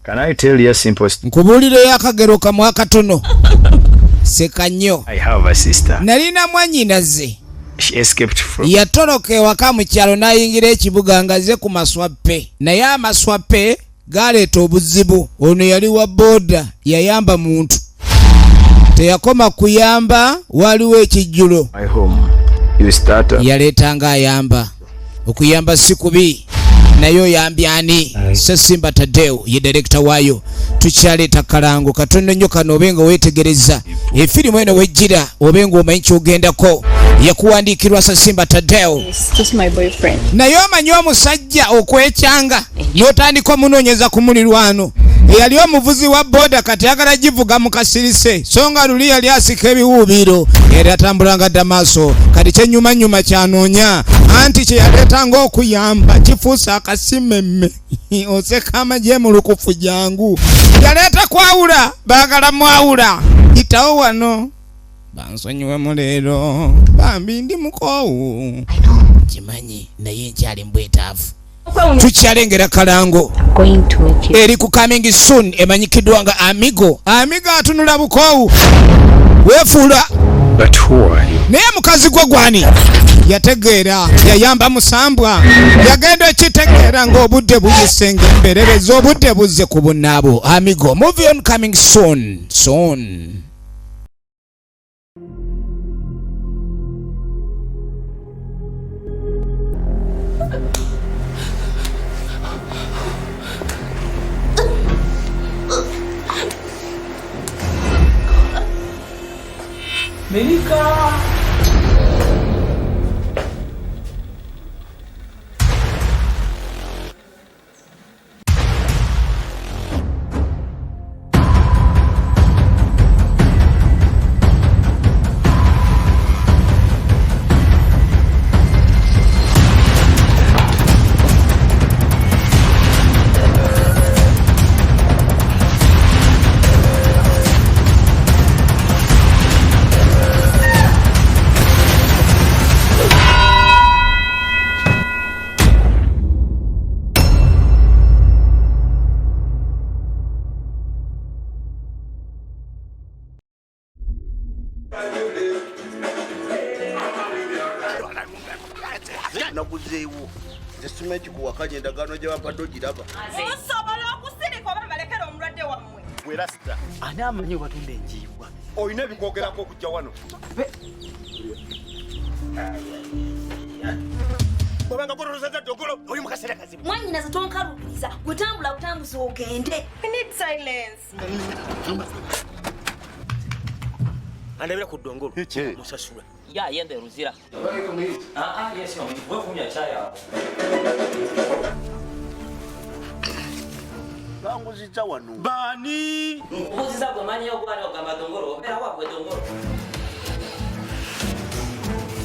Can I tell you a simple story? Nkubuulireyo akagero kamu akatono. Seka nnyo. I have a sister. Nalina mwannyinaze. She escaped from Yatoloka ewaka mu kyalo n'ayingira ekibuga ng'azze ku maswappe. Naye amaswappe galeeta obuzibu. Ono yali wa booda, yayamba muntu. Teyakoma kuyamba, waliwo ekijjulo. my home. You start up. Yaleetanga ayamba. Okuyamba si kubi, naye oyambye ani? Ssesimba Tadeo ye direkita waayo. Tukyaleeta kalango katono nnyo kano obe nga weetegereza efirimu eno wejjira, obe nga omanyi kyogendako. Yakuwandiikirwa Ssesimba Tadeo. It's just my boyfriend. Naye omanyi omusajja okwekyanga n'otandika omunoonyeza ku mulirwano. Eyali omuvuzi wa boda kati ayagala givuga mu kasirise, so nga luli yali asika ebiwuubiiro, yali atambulanga dda maaso. Kati kyenyumanyuma kyanoonya, anti kye yaleetanga okuyamba kifuuse akasimemme. Oseka amagye mu lukufu jangu. Yaleeta kwawula, baagala mwawula. Yitawo wano bansonyiwemu leero, bambi ndi mukoowu. Kimanyi naye nkyali mbwetaavu. Tukyalengera kalango Going to make you. eri ku coming soon, emanyikiddwa nga Amigo. Amigo atunula bukoowu, weefuula. But who are you? Naye mukazi gwe gwani? Yategeera yayamba musambwa, yagenda okitegeera ng'obudde buyise, ng'emperereza obudde buzze ku bunnaabo. Amigo movie on coming soon soon. Milika! Naguzeewo nze simanyi kikuwakanya endagaano gye bampadde ogiraba. Musobola okusirika oba mbalekere omulwadde wammwe? Gwe Rasta. Ani amanyi obatunda enjiibwa? Olina ebikwogerako okujja wano. Obanga gw'olowooza ddogolo, oli mu kaseera kazibu. Mwannyinaze tonkaluubiriza, gwe tambula butambuzi ogende. We need silence. Andabira ku ddongolo musasula. Ya yende Luzira. Ah ah, yes, wewe kunywa chai hapo. Banguzizza wano. Baani? Mbuzi gwe manyi ogwani ogamba dongolo, obeera wabwe dongolo.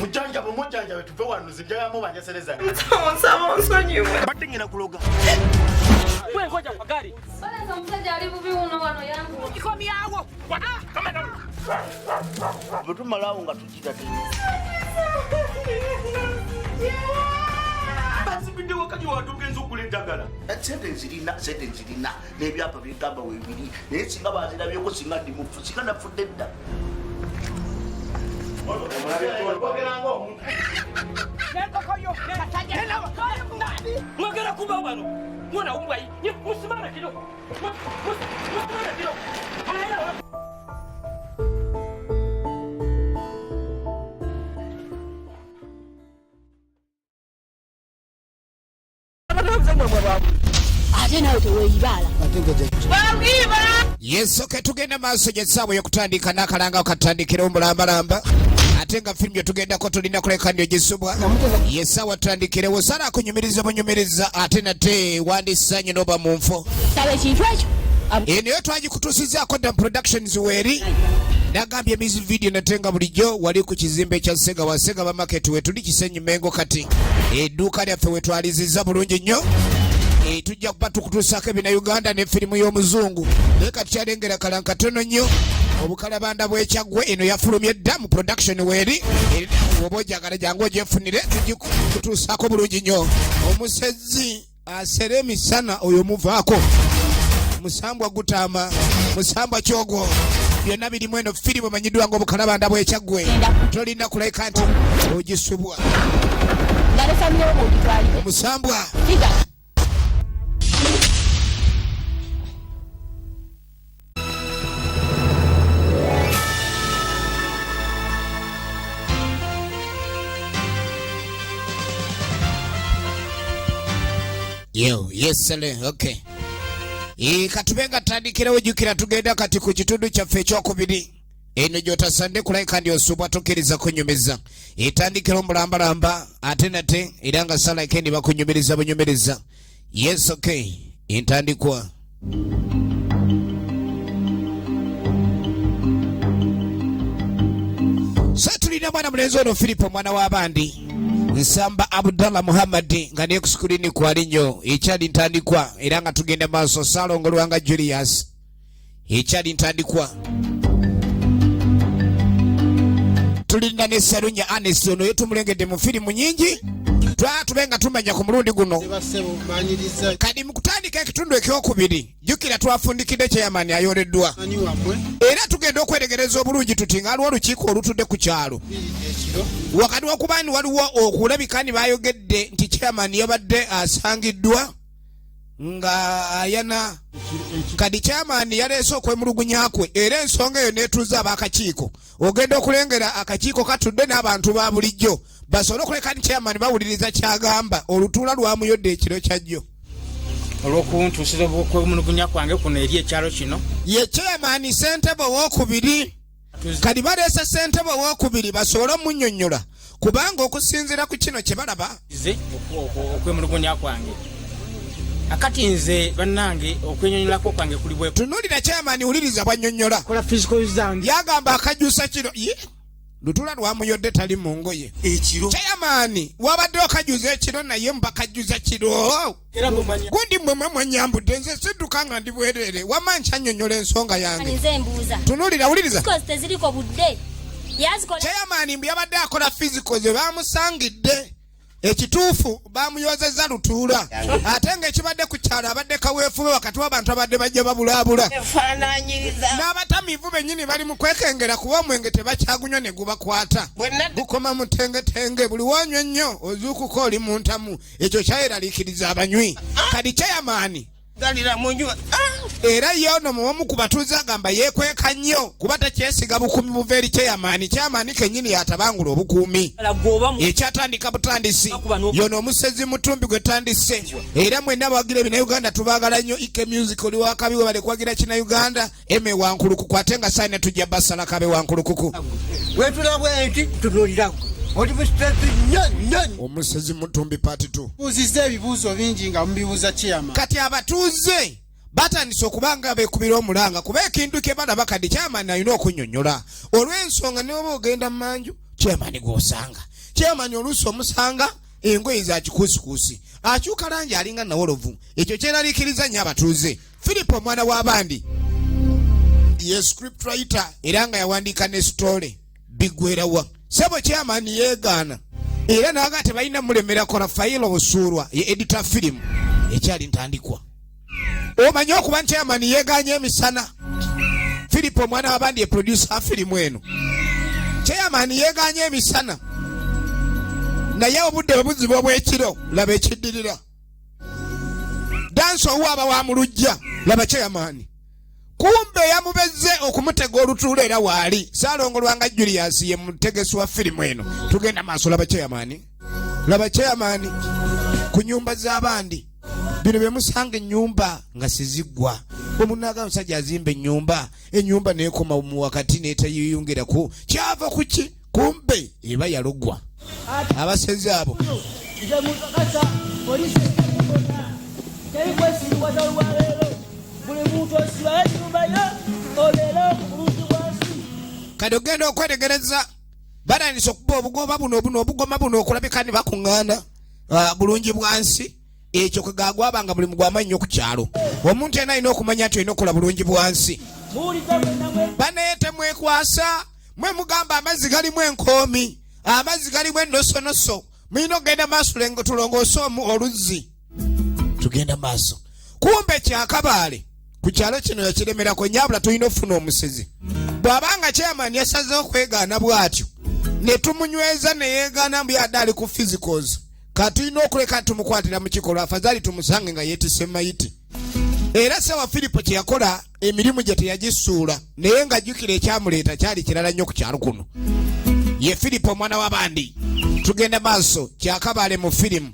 Mujjanjabe, mujjanjabe tuve wano nzijjayamu banjasereza. Nsaba onsonyiwe. Mbadde ngenda kuloga. Wewe ngoja kwa gari. Balanza omusajja ali bubi wuno wano yangu. Kikomyawo. Bwe tumalawo nga tugira ti. Basibidde wakati wantu ogenza okugula eddagala. Sente nzirina, sente nzirina n'ebyapa bigamba weebiri, naye singa banzirabyeko singa ndi mufu, singa nafudde dda. Mwagala kuba wano. Mwana umbwa hii. Musimame kidogo. Musimame kidogo. Ate nawe teweeyibaala. Yesoke tugenda maaso gy'essaawa ey'okutandika n'akalanga katandikira omulambalamba, ate nga firimu gyetugendako tulina kuleka ndio gisubwa. Yessaawa tutandikirewo sala akunyumiriza bunyumiriza, ate nate wandisanye n'oba mu nfo. Saba ekintu ekyo. Eno yo twagikutuusizaako dda Productions weeri nagambye music video, nate nga bulijjo wali ku kizimbe kya Sega wa Sega ba Market wetuli Kisenyi Mengo. Kati edduuka lyaffe wetwalizizza bulungi nnyo. Tujja kuba tukutuusaako ebina Uganda ne firimu y'omuzungu, naye kati kyalengera kalanka katono nnyo obukalabanda bw'ekyaggwe. Eno yafulumye dda mu production weeri, oba ojagala jangu ogyefunire, tugikutuusaako bulungi nnyo. Omusezi asera emisana oyo muvaako. Musambwa gutaama, musambwa kyogwo, byonna birimu. Eno firimu emanyiddwa nga Obukalabanda bw'Ekyaggwe. Tolina kuleka nti ogisubwa. Nga ne famire yo bw'ogitwalire. Musambwa. Kiga. Yo, yes sir, okay. Katube nga tutandikirawo. Jjukira tugenda kati ku kitundu kyaffe ekyokubiri. Eno gy'otasande kulabika ndi osubwa, tokkiriza kunyumiza. Etandikira omulambalamba ate nate era nga salakendi bakunyumiriza bunyumiriza. Yes, okay, entandikwa. So tulina mwana mulenzi ono Filipo, mwana w'abandi, Nsamba Abdallah Muhammadi, nga naye ku screen kwali nnyo. Ekyali ntandikwa era nga tugenda maaso. Saalongo Lwanga Julius, ekyali ntandikwa. Tulina ne Salunya Anes, ono ye tumulengedde mu firimu nyingi, twatube nga tumanya ku mulundi guno. Bassebo, manyiriza. Kati mu kutandika ekitundu ekyokubiri, jjukira twafundikidde chairman ayoleddwa. Ani wammwe? Era tugenda okweregereza obulungi tuti nga waliwo olukiiko olutudde ku kyalo. 2 ekiro. Wakati wokuba ni waliwo okulabika ni bayogedde nti chairman yabadde asangiddwa nga ayana. Kati chairman yaleese okwemulugunya kwe era ensonga eyo netuuza ab'akakiiko. Ogenda okulengera akakiiko katudde n'abantu ba bulijjo basobole okuleka ni chairman bawuliriza kyagamba. Olutuula lwamuyodde ekiro kyajjo. Olw'okuntuusiza okwemulugunya kwange kuno eri ekyalo kino. Ye chairman ssentebe owokubiri. Kati baleese ssentebe owokubiri basobole omunnyonnyola, kubanga okusinziira ku kino kye balaba, Ze okwemulugunya kwange akati nze bannange okwenyonyolako kwange kuli bwe Tunuulira chairman, wuliriza bwannyonnyola. Kola physical zange. Yagamba akajusa kiro ye lutula lwamuyodde tali mu ngoye. Ekiro. Chairman wabadde okajuza ekiro, naye mbakajuza kiro. Era mumanya. Gundi mmwe mwe mwenyambudde, nze sidduka nga ndi bwereere. Wamma nkyanyonnyola ensonga yange. Nze mbuuza. Tunuulira, wuliriza. Because teziriko budde yazikola. Chairman mbu yabadde akola physical ze bamusangidde. Ekituufu bamuyozeza lutuula, ate ng'ekibadde ku kyalo abadde kaweefube wakati w'abantu abadde bajja babulaabula. Efaananyiriza. N'abatamiivu bennyini bali mu kwekengera, kuba omwenge tebakyagunywa ne gubakwata, gukoma mu ttengetenge. Buli wonywa ennyo ozuukuka oli mu ntamu. Ekyo kyayeraliikiriza abanywi. Kati chairman Galira mu nyumba. era ye ono muwomu ku batuuze agamba yeekweka nnyo kuba takyesiga bukuumi buva eri chairman. Chairman kennyini yatabangula obukuumi. Ekyatandika butandisi. Yono omusezi mutumbi gwe tandise. Era mwenna abawagira ebinauganda tubaagala nnyo. Ike Music oli wakabi, webale kuwagira kina Uganda. Eme Wankulukuku, ate nga saina tujja basala kabe Wankulukuku. Wetula bwe nti tunuulira gwe oli busitesi nnyo nnyo. Omusezi mutumbi part 2. Buuzizza ebibuuzo bingi nga mubibuuza chairman. Kati abatuuze batandise okuba nga beekubira omulanga, kuba ekintu kye balaba kati chairman alina okunnyonnyola, olw'ensonga ne oba ogenda mu manju chairman gw'osanga. Chairman oluusi omusanga engoye za kikuusikuusi, akyuka langi, alinga nawolovu. Ekyo kyeraliikiriza nnyo abatuuze. Philip omwana w'abandi ye script writer era nga yawandiika ne story. Biggwerawa sebo? Chairman yeegaana era naga tebalina mulemerako. Rafailo Busuulwa ye editor firimu. Ekyali ntandikwa. Omanyi okuba nti chairman yeeganye emisana. Philip omwana w'abandi ye producer firimu eno. Chairman yeeganye emisana, naye obudde bwe buzibu obw'ekiro. Laba ekiddirira, dansi owaaba wa mu lujja. Laba chairman kumbe yamubezze okumutega olutuula era waali. Saalongo Lwanga Julius ye mutegesi wa firimu eno. Tugenda maaso. Laba chairman, laba chairman ku nyumba z'abandi. Bino bye musanga ennyumba nga siziggwa. Omunaga omusajja azimba ennyumba, ennyumba nekoma mu wakati netayiyongerako. Kyava ku ki? Kumbe eba yalogwa abasezi abo. Nze mukakasa poliisi ejja teri kwesiibwaza olwaleero. Buli muntu osibayo ennyumba yo obeere ku bulungi bwansi. Kati ogenda okwetegereza batandise okuba obugoba buno buno obugoma buno okulabika ne bakuŋŋaana. Bulungi bwansi ekyo kwegagwabanga mulimu gw'amaanyi ku kyalo. Omuntu yenna alina okumanya nti olina okukola bulungi bwansi. Muwulidde mwenna mwe? Banaye temwekwasa. Mwe mugamba amazzi galimu enkoomi, amazzi galimu enosonoso. Mulina okugenda maaso tulongoose omu oluzzi. Tugenda maaso. Kumbe kyakabaale. Ku kyalo kino yakiremerako. Nyabula tulina okufuna omusezi. Bw'abanga chairman yasazeho kwegaana bw'atyo ne tumunyweza ne yeegaana mbu yadde ali ku physicals, katulina okuleka tumukwatira mu kikolwa. Afazaali tumusange nga yeetisse mayiti. Era sewa Firipo kye yakola, emirimu gye teyagisuula, naye ng'ajjukira ekyamuleeta kyali kirala nnyo ku kyalo kuno. Ye Firipo omwana w'abandi. Tugenda maaso, kyakabaale mu firimu.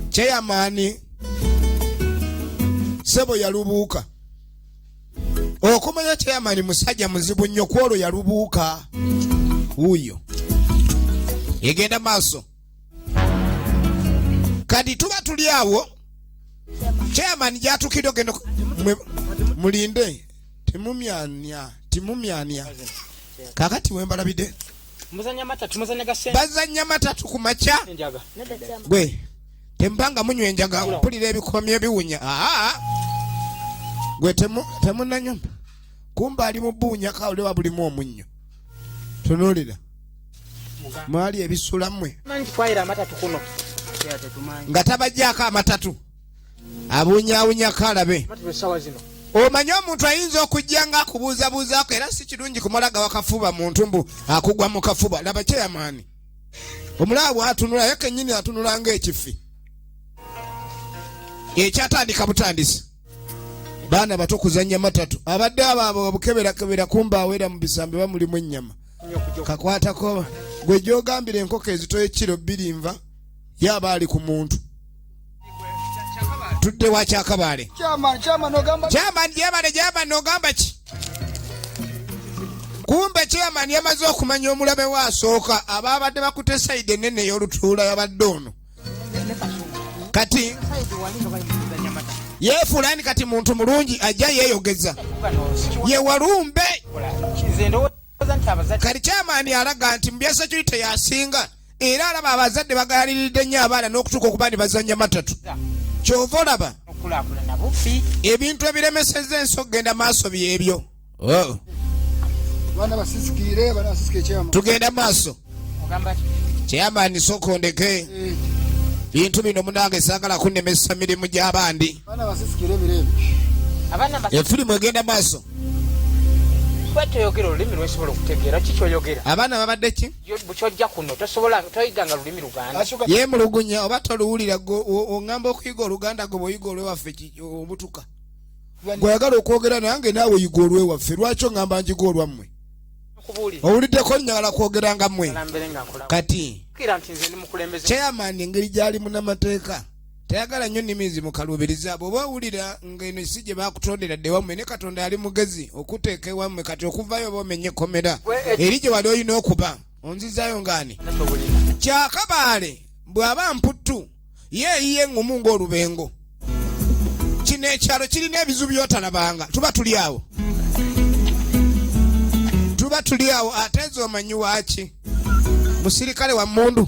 Chairman sebo yalubuuka okumanya chairman musajja muzibu nnyo. Kwolwo yalubuuka wuuyo egenda maaso. Kati tuba tuli awo, chairman gyatukidde ogenda mulinde, temumyanya, timumyanya. Kakati wembalabidde. Muzanya matatu, muzanya ga sente. Bazanya matatu ku makya. Enjaga. Gwe temubanga munywa enjaga, mpulira ebikomyo ebiwunya. Aa, gwe temunanywa. Kumba ali mu buunyaka olewa bulimu omunnyo. Tunuulira mwali ebisula mmwe. Manyi twayira amatatu kuno. Nga tabajjaako amatatu, abunyawunyako alabe. Matatu essaawa zino. Omanye omuntu ayinza okujja nga akubuuzabuuzaako, era si kirungi kumalaga wakafuba muntu mbu akugwa mu kafuba. Laba chairman omulaba bwatunula, ye kennyini atunula ng'ekifi ekyatandika butandisi. Baana bato kuzanya matatu, abadde abo abo babukeberakebera, kumba awera mu bisambi bamulimu ennyama. Kakwatako gwe gyogambira enkoko ezitoye kiro 2 nva yaba ali ku muntu. Tudde wa Kyakabaale. Chairman, chairman, ogamba. Chairman, gyebale, chairman, ogamba ki? Kumbe chairman yamaze okumanya omulabe we asooka abaabadde bakute side ennene ey'olutuula yabadde ono. Kati yeefuula ni kati muntu mulungi, ajja yeeyogeza ye walumbe. Nze ndowooza nti abazadde Kati chairman alaga nti mu bya security yasinga, era alaba abazadde bagayaliridde nnyo abaana n'okutuuka okuba ne bazanya matatu. Kyova olaba okulaakulana bubi. ebintu ebiremesezza ensi okugenda maaso byebyo. Oh. Bana basisikire, bana basisikire, chairman. Tugenda maaso. Ogamba ki? Chairman, sokondeke bintu bino munange, saagala kunnemesa mirimu gy'abandi. Bana basisikire ebiro ebyo. Abaana Efirimu egenda maaso. Kuba toyogera olulimi lwesobola okutegeera ki kyoyogera. Abaana babadde ki? Bukyojja kuno tosobola toyiganga lulimi Luganda. Yeemulugunya oba toluwulira oŋŋamba okuyiga Oluganda, gwe bw'oyiga olwewaffe obutuka. Gweyagala okwogera nange naawe oyiga olwewaffe, lwaki oŋŋamba njiga olwammwe? Nkubuulira. Owuliddeko njagala kwogera nga mmwe. Mbere nga nkola. Kati Kira nti nze ndi mukulembeze. Chairman engeri gy'ali munnamateeka tayagala nnyo nnimi mukaluubiriza. Bw'oba owulira ng'eno si gye bakutondera dde wammwe, ne Katonda ali mugezi okuteeka ewammwe. Kati okuvayo oba omenye ekkomera eri gye wali olina okuba onzizaayo ngaani. Kyakabaale bw'aba mputtu ye eyiye eŋŋumu ng'olubengo. Kino ekyalo kirina ebizu by'otalabanga. Tuba tuli awo, tuba tuli awo, ate nze omanyi waaki musirikale wa mundu.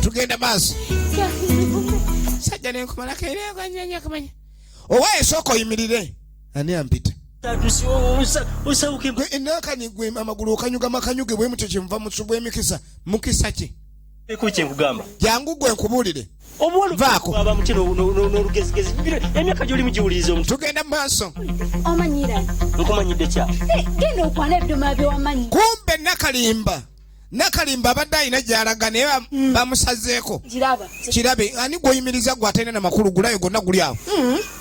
Tugenda maaso. Sajja nenkumalako era owa esooka oyimirire. Ani ampita? Gwe enakani, gwe amagulu okanyuga makanyuge bwe mutyo, kyenva musu bw'emikisa. Mukisa ki? Kyenkugamba. Jangu gwe nkubuulire. Obuwala Vaako. aba muti n'olugezigezi, emyaka gy'olimu giwuliriza omuntu. Tugenda mu maaso. Omanyira. Nkumanyidde kya? Genda okwana ebidomola byewamanyi. Kumbe Nakalimba, Nakalimba abadde alina gy'alaga naye bamusazeeko. Kiraba. Kirabe ani gwoyimiriza gwe atalina namakulu gulayo gonna guli awo.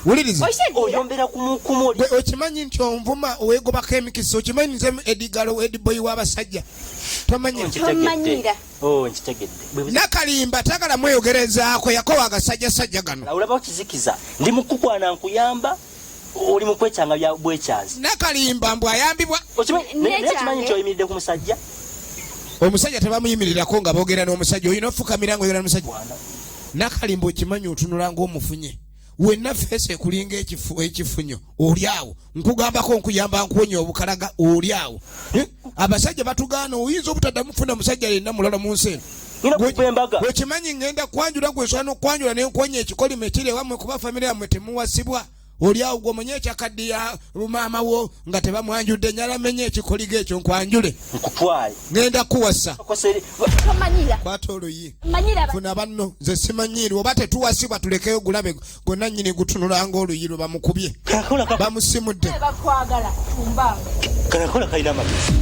Wuliriza. Oyombera kumukumu oli. Gwe okimanyi nti onvuma oweegobako emikisa? Okimanyi nze edigalo ediboyi w'abasajja? Tomanya. Tomanyira. Oh, nkitegedde. Nakalimba tagala mweyogerezaako, yakowa agasajjasajja gano. Olaba kizikiza, ndi mukukwana nkuyamba, oli mu kwekyanga bya bwekyazi. Nakalimba mbw ayambibwa. Naye okimanyi nti oyimiridde ku musajja? Omusajja tebamuyimirirako nga boogera n'omusajja, olina ofukamira nga oyogera n'omusajja. Nakalimba okimanyi otunula ng'omufunye wenna, face ekulinga ekifunyo. Oli awo nkugambako nkuyamba nkuwonya obukalaga, oli awo. Eh? Abasajja batugaana, oyinza obutaddamu kufuna musajja yenna mulala mu nsi eno. Ngenda kukuba embaga. Okimanyi ngenda kwanjula gwe, nsobola n'okwanjula nenkuwonya ekikolimo ekiri ewammwe, kuba famire yammwe temuwasibwa. Oli awo gwomenye ekyakaddiya maama wo nga tebamwanjudde, nyala menye ekikoligo ekyo nkwanjule. Nkutwale. Ngenda kuwasa. Tomanyira. Kwata oluyi. Manyira. Funa banno, nze simanyiirwa oba tetuwasibwa, tulekeyo gulabe gonna nnyini gutunula ng'oluyi lwe bamukubye bamusimudde. Bakwagala tumbanga. Kanakola kalina amagezi.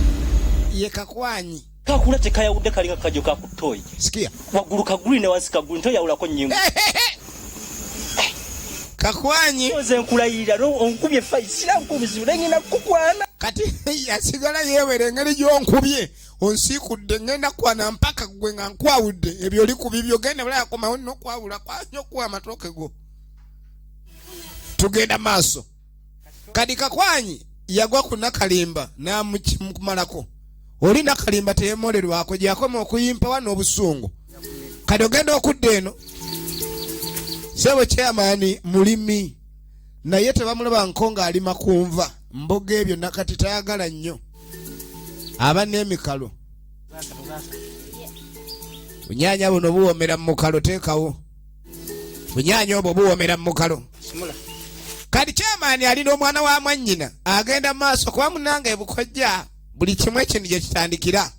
Ye kakwanyi. Kakula tekayawudde, kalinga kajo kakutoyi. Sikia. Waggulu kaguli ne wansi kaguli, ntoyawulako nnyingo. Kakwanyi. Nze nkulayirira onkubye fayi sira nkubizibu naye ngenda kukwana. Kati yasigala yeewera engeri gy'onkubye onsiikudde, ngenda kwana mpaka gwe nga nkwawudde ebyo oli ku bibyo, genda bulaya komawo n'okwawula kwanya okuwa amatooke go. Tugenda maaso. Kati kakwanyi yagwa ku Nakalimba n'amukumalako. Oli Nakalimba teyemolerwako, gyakoma okuyimpawa n'obusungu. Kati ogenda okudda eno, sebo chairman mulimi naye tebamulaba nko ng'alima kunva mboga ebyo nakati tayagala nnyo, aba n'emikalo. Bunyaanya buno buwomera mu mukalo, teekawo bunyaanya obwo buwomera mu mukalo. Kati chairman alina omwana wa mwannyina agenda mu maaso kuba munange ebukojja buli kimu ekintu gye kitandikira.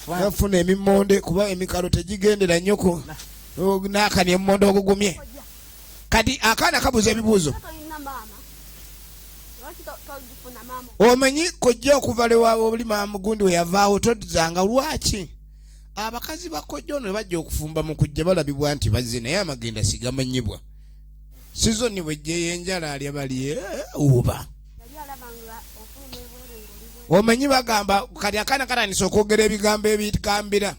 Nafuna emimmonde kuba emikalo tegigendera nnyo ku n'akani emmonde ogugumye. Kati akaana kabuuza ebibuuzo. Omanyi kojja okuva lwe oli maama gundi we yavaawo todzanga lwaki abakazi ba kojja ono bajja okufumba mu kujja balabibwa nti bazze naye amagenda sigamanyibwa. Sizoni bwejja ey'enjala alya bali uba. Omanyi bagamba kati akaana katandise okwogera ebigambo ebikambira.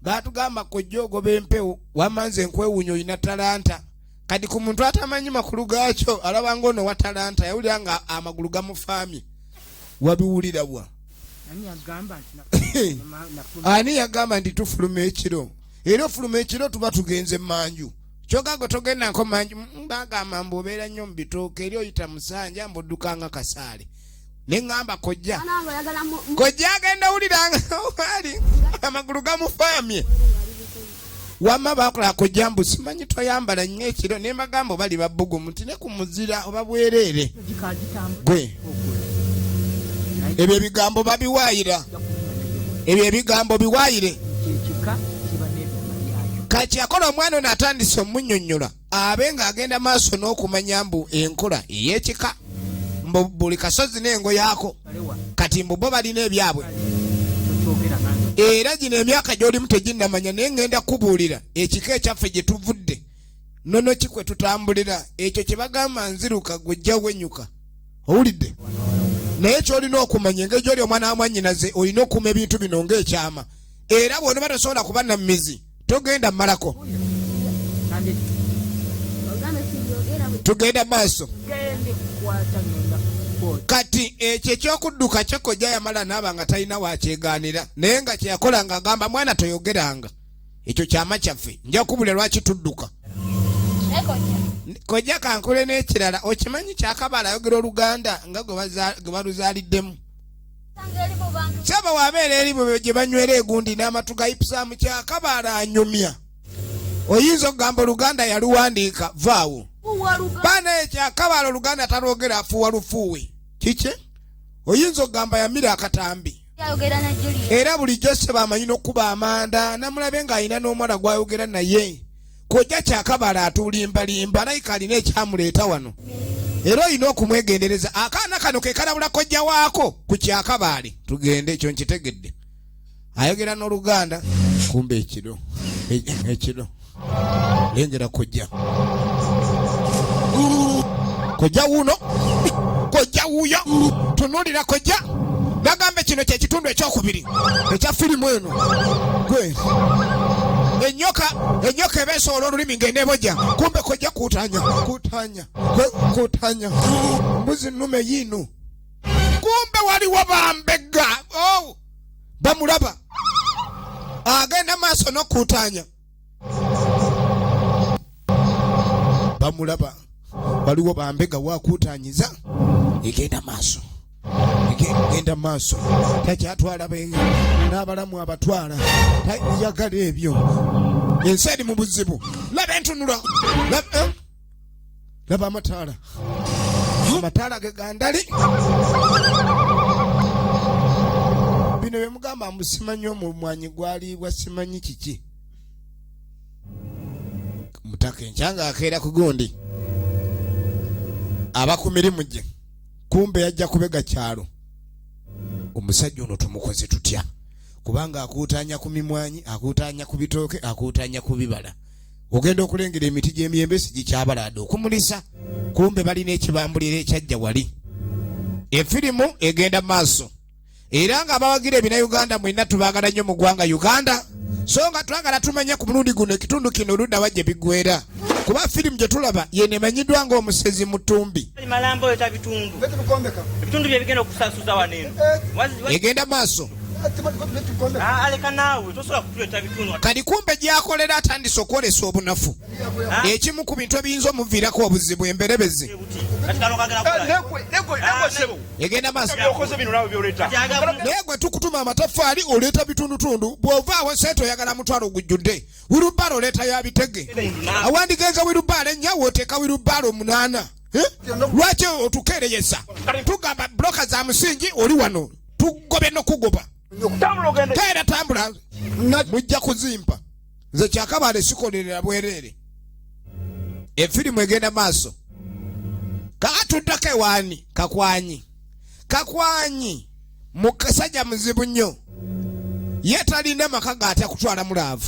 Baatugamba kojja ogoba empewo, wamma nze nkwewuunya olina talanta. Kati ku muntu atamanyi makulu gaakyo alaba ng'ono wa talanta, yawulira nga amagulu gamufaamye. Wabiwulira bwa? Ani yagamba nti tufuluma ekiro? Era ofuluma ekiro tuba tugenze manju. Kyokka gwe togenda nko manju, bagamba mbu obeera nnyo mu bitooke eri oyita musanja mbu odduka nga kasaale. Ne ŋŋamba kojja. Kojja agenda wulira nga ali amagulu gamufaamye. Wamma baakola kojja mbu simanyi toyambala nnyo ekiro, ne mbagamba bali babbugumu nti ne ku muzira oba bwereere. Gwe ebyo ebigambo babiwaayira, ebyo ebigambo biwaayire. Kati akola omwana ono atandise omunnyonnyola abe ng'agenda maaso n'okumanya mbu enkola ey'ekika mbu buli kasozi n'engo yaako. Kati mbu bo balina ebyabwe era gino emyaka gy'olimu teginnamanya, naye ŋŋenda kubuulira ekika ekyaffe gye tuvudde nono ki kwe tutambulira. Ekyo kye bagamba nziruka gwejja wenyuka, owulidde? Naye ky'olina okumanya engeri gy'oli omwana wa mwannyinaze olina okukuuma ebintu bino ng'ekyama, era bw'onoba tosobola kuba na mmizi togenda mmalako. Tugenda maaso. Kati ekyo ekyokudduka kyo kojja yamala n'aba nga talina wakyegaanira, naye nga kye yakola ng'agamba mwana toyogeranga, ekyo kyama kyaffe, nja kubulira lwaki tudduka. Kojja kankole n'ekirala, okimanyi kyakabaala ayogera Oluganda nga gwe baluzaaliddemu. Saba wabeera eri bwe gye banywera egundi n'amatu ga Ipsam, kyakabaala anyumya. Oyinza okugamba Oluganda yaluwandiika, vaawo. Baana ekyakabaala Oluganda talwogera, afuuwa lufuuwe. Kiki? Oyinza okugamba yamira akatambi. Era bulijjo ssebo amanyi n'okukuba amanda, namulabe ng'alina n'omuwala gw'ayogera naye. Kojja kyakabaala atulimbalimba, alayika alina ekyamuleeta wano. Era olina okumwegendereza. Akaana kano ke kalabula kojja waako ku kyakabaale. Tugende, ekyo nkitegedde. Ayogera n'Oluganda kumbe ekiro. Ekiro. Lengera kojja. Kojja wuuno. Kojja wuuyo. Tunuulira kojja. Bagambe kino kye kitundu ekyokubiri ekya firimu eno. Gwe. Enyoka eba esobola olulimi ng'eneebojja. Kumbe kojja kuutanya, kuutanya, kuutanya. Mbuzi nnume yiino. Kumbe waliwo bambega. Oh, bamulaba. Agenda maaso n'okuutanya. Bamulaba. Waliwo bambega wakuutanyiza. Egenda maaso. Egenda maaso. Takyatwala n'abalamu abatwala. Tayagala ebyo. Ensi eri mu buzibu. Laba entunula. Laba amataala, amataala ge gandali. Bino bye mugamba mbu simanyi omumwanyi gwaliibwa, simanyi kiki. Mutaka enkyanga akeera ku gundi aba ku mirimu gye, kumbe yajja kubega kyalo. Omusajja ono tumukoze tutya? Kubanga akuutanya ku mimwanyi, akuutanya ku bitooke, akuutanya ku bibala. Ogenda okulengera emiti gy'emiyembe si gikyabalaada okumulisa, kumbe balina ekibambulira ekyajja wali. Efirimu egenda maaso, era nga abawagira ebina Uganda mwenna tubaagala nnyo mu ggwanga Uganda, so nga twagala tumanye ku mulundi guno ekitundu kino oludda wa gye biggwera, kuba firimu gye tulaba yeno emanyiddwa ng'Omusezi Mutumbi. Malambo oleta bitundu, ebitundu bye bigenda okusasuza wano eno. Egenda maaso. Ah, leka naawe, tosobola kutuleeta bitundu. Kati kumbe gyakolera atandise okwolesa obunafu, ekimu ku bintu ebiyinza omuviirako obuzibu emberebezi. Kati kano kagala kukola. Egenda maaso. Byokoze bino nawe byoleta. Naye gwe tukutuma amataffaali, oleeta bitundutundu. Bw'ova awo sente oyagala mutwalo gujjudde. Wheelbarrow oleeta ya bitege. Awandigenza wheelbarrow ennya, wooteeka wheelbarrow munaana. Eh? Lwaki otukeereyesa? Tugamba buloka za musingi, oli wano tugobe n'okugoba. Keera, tambula, mujja kuzimpa. Nze kyakabaale sikolerera bwereere. Efirimu egenda maaso. Kakatuddako ewaani Kakwanyi. Kakwanyi mukasajja muzibu nnyo, ye talina maka gaatya kutwala mu love.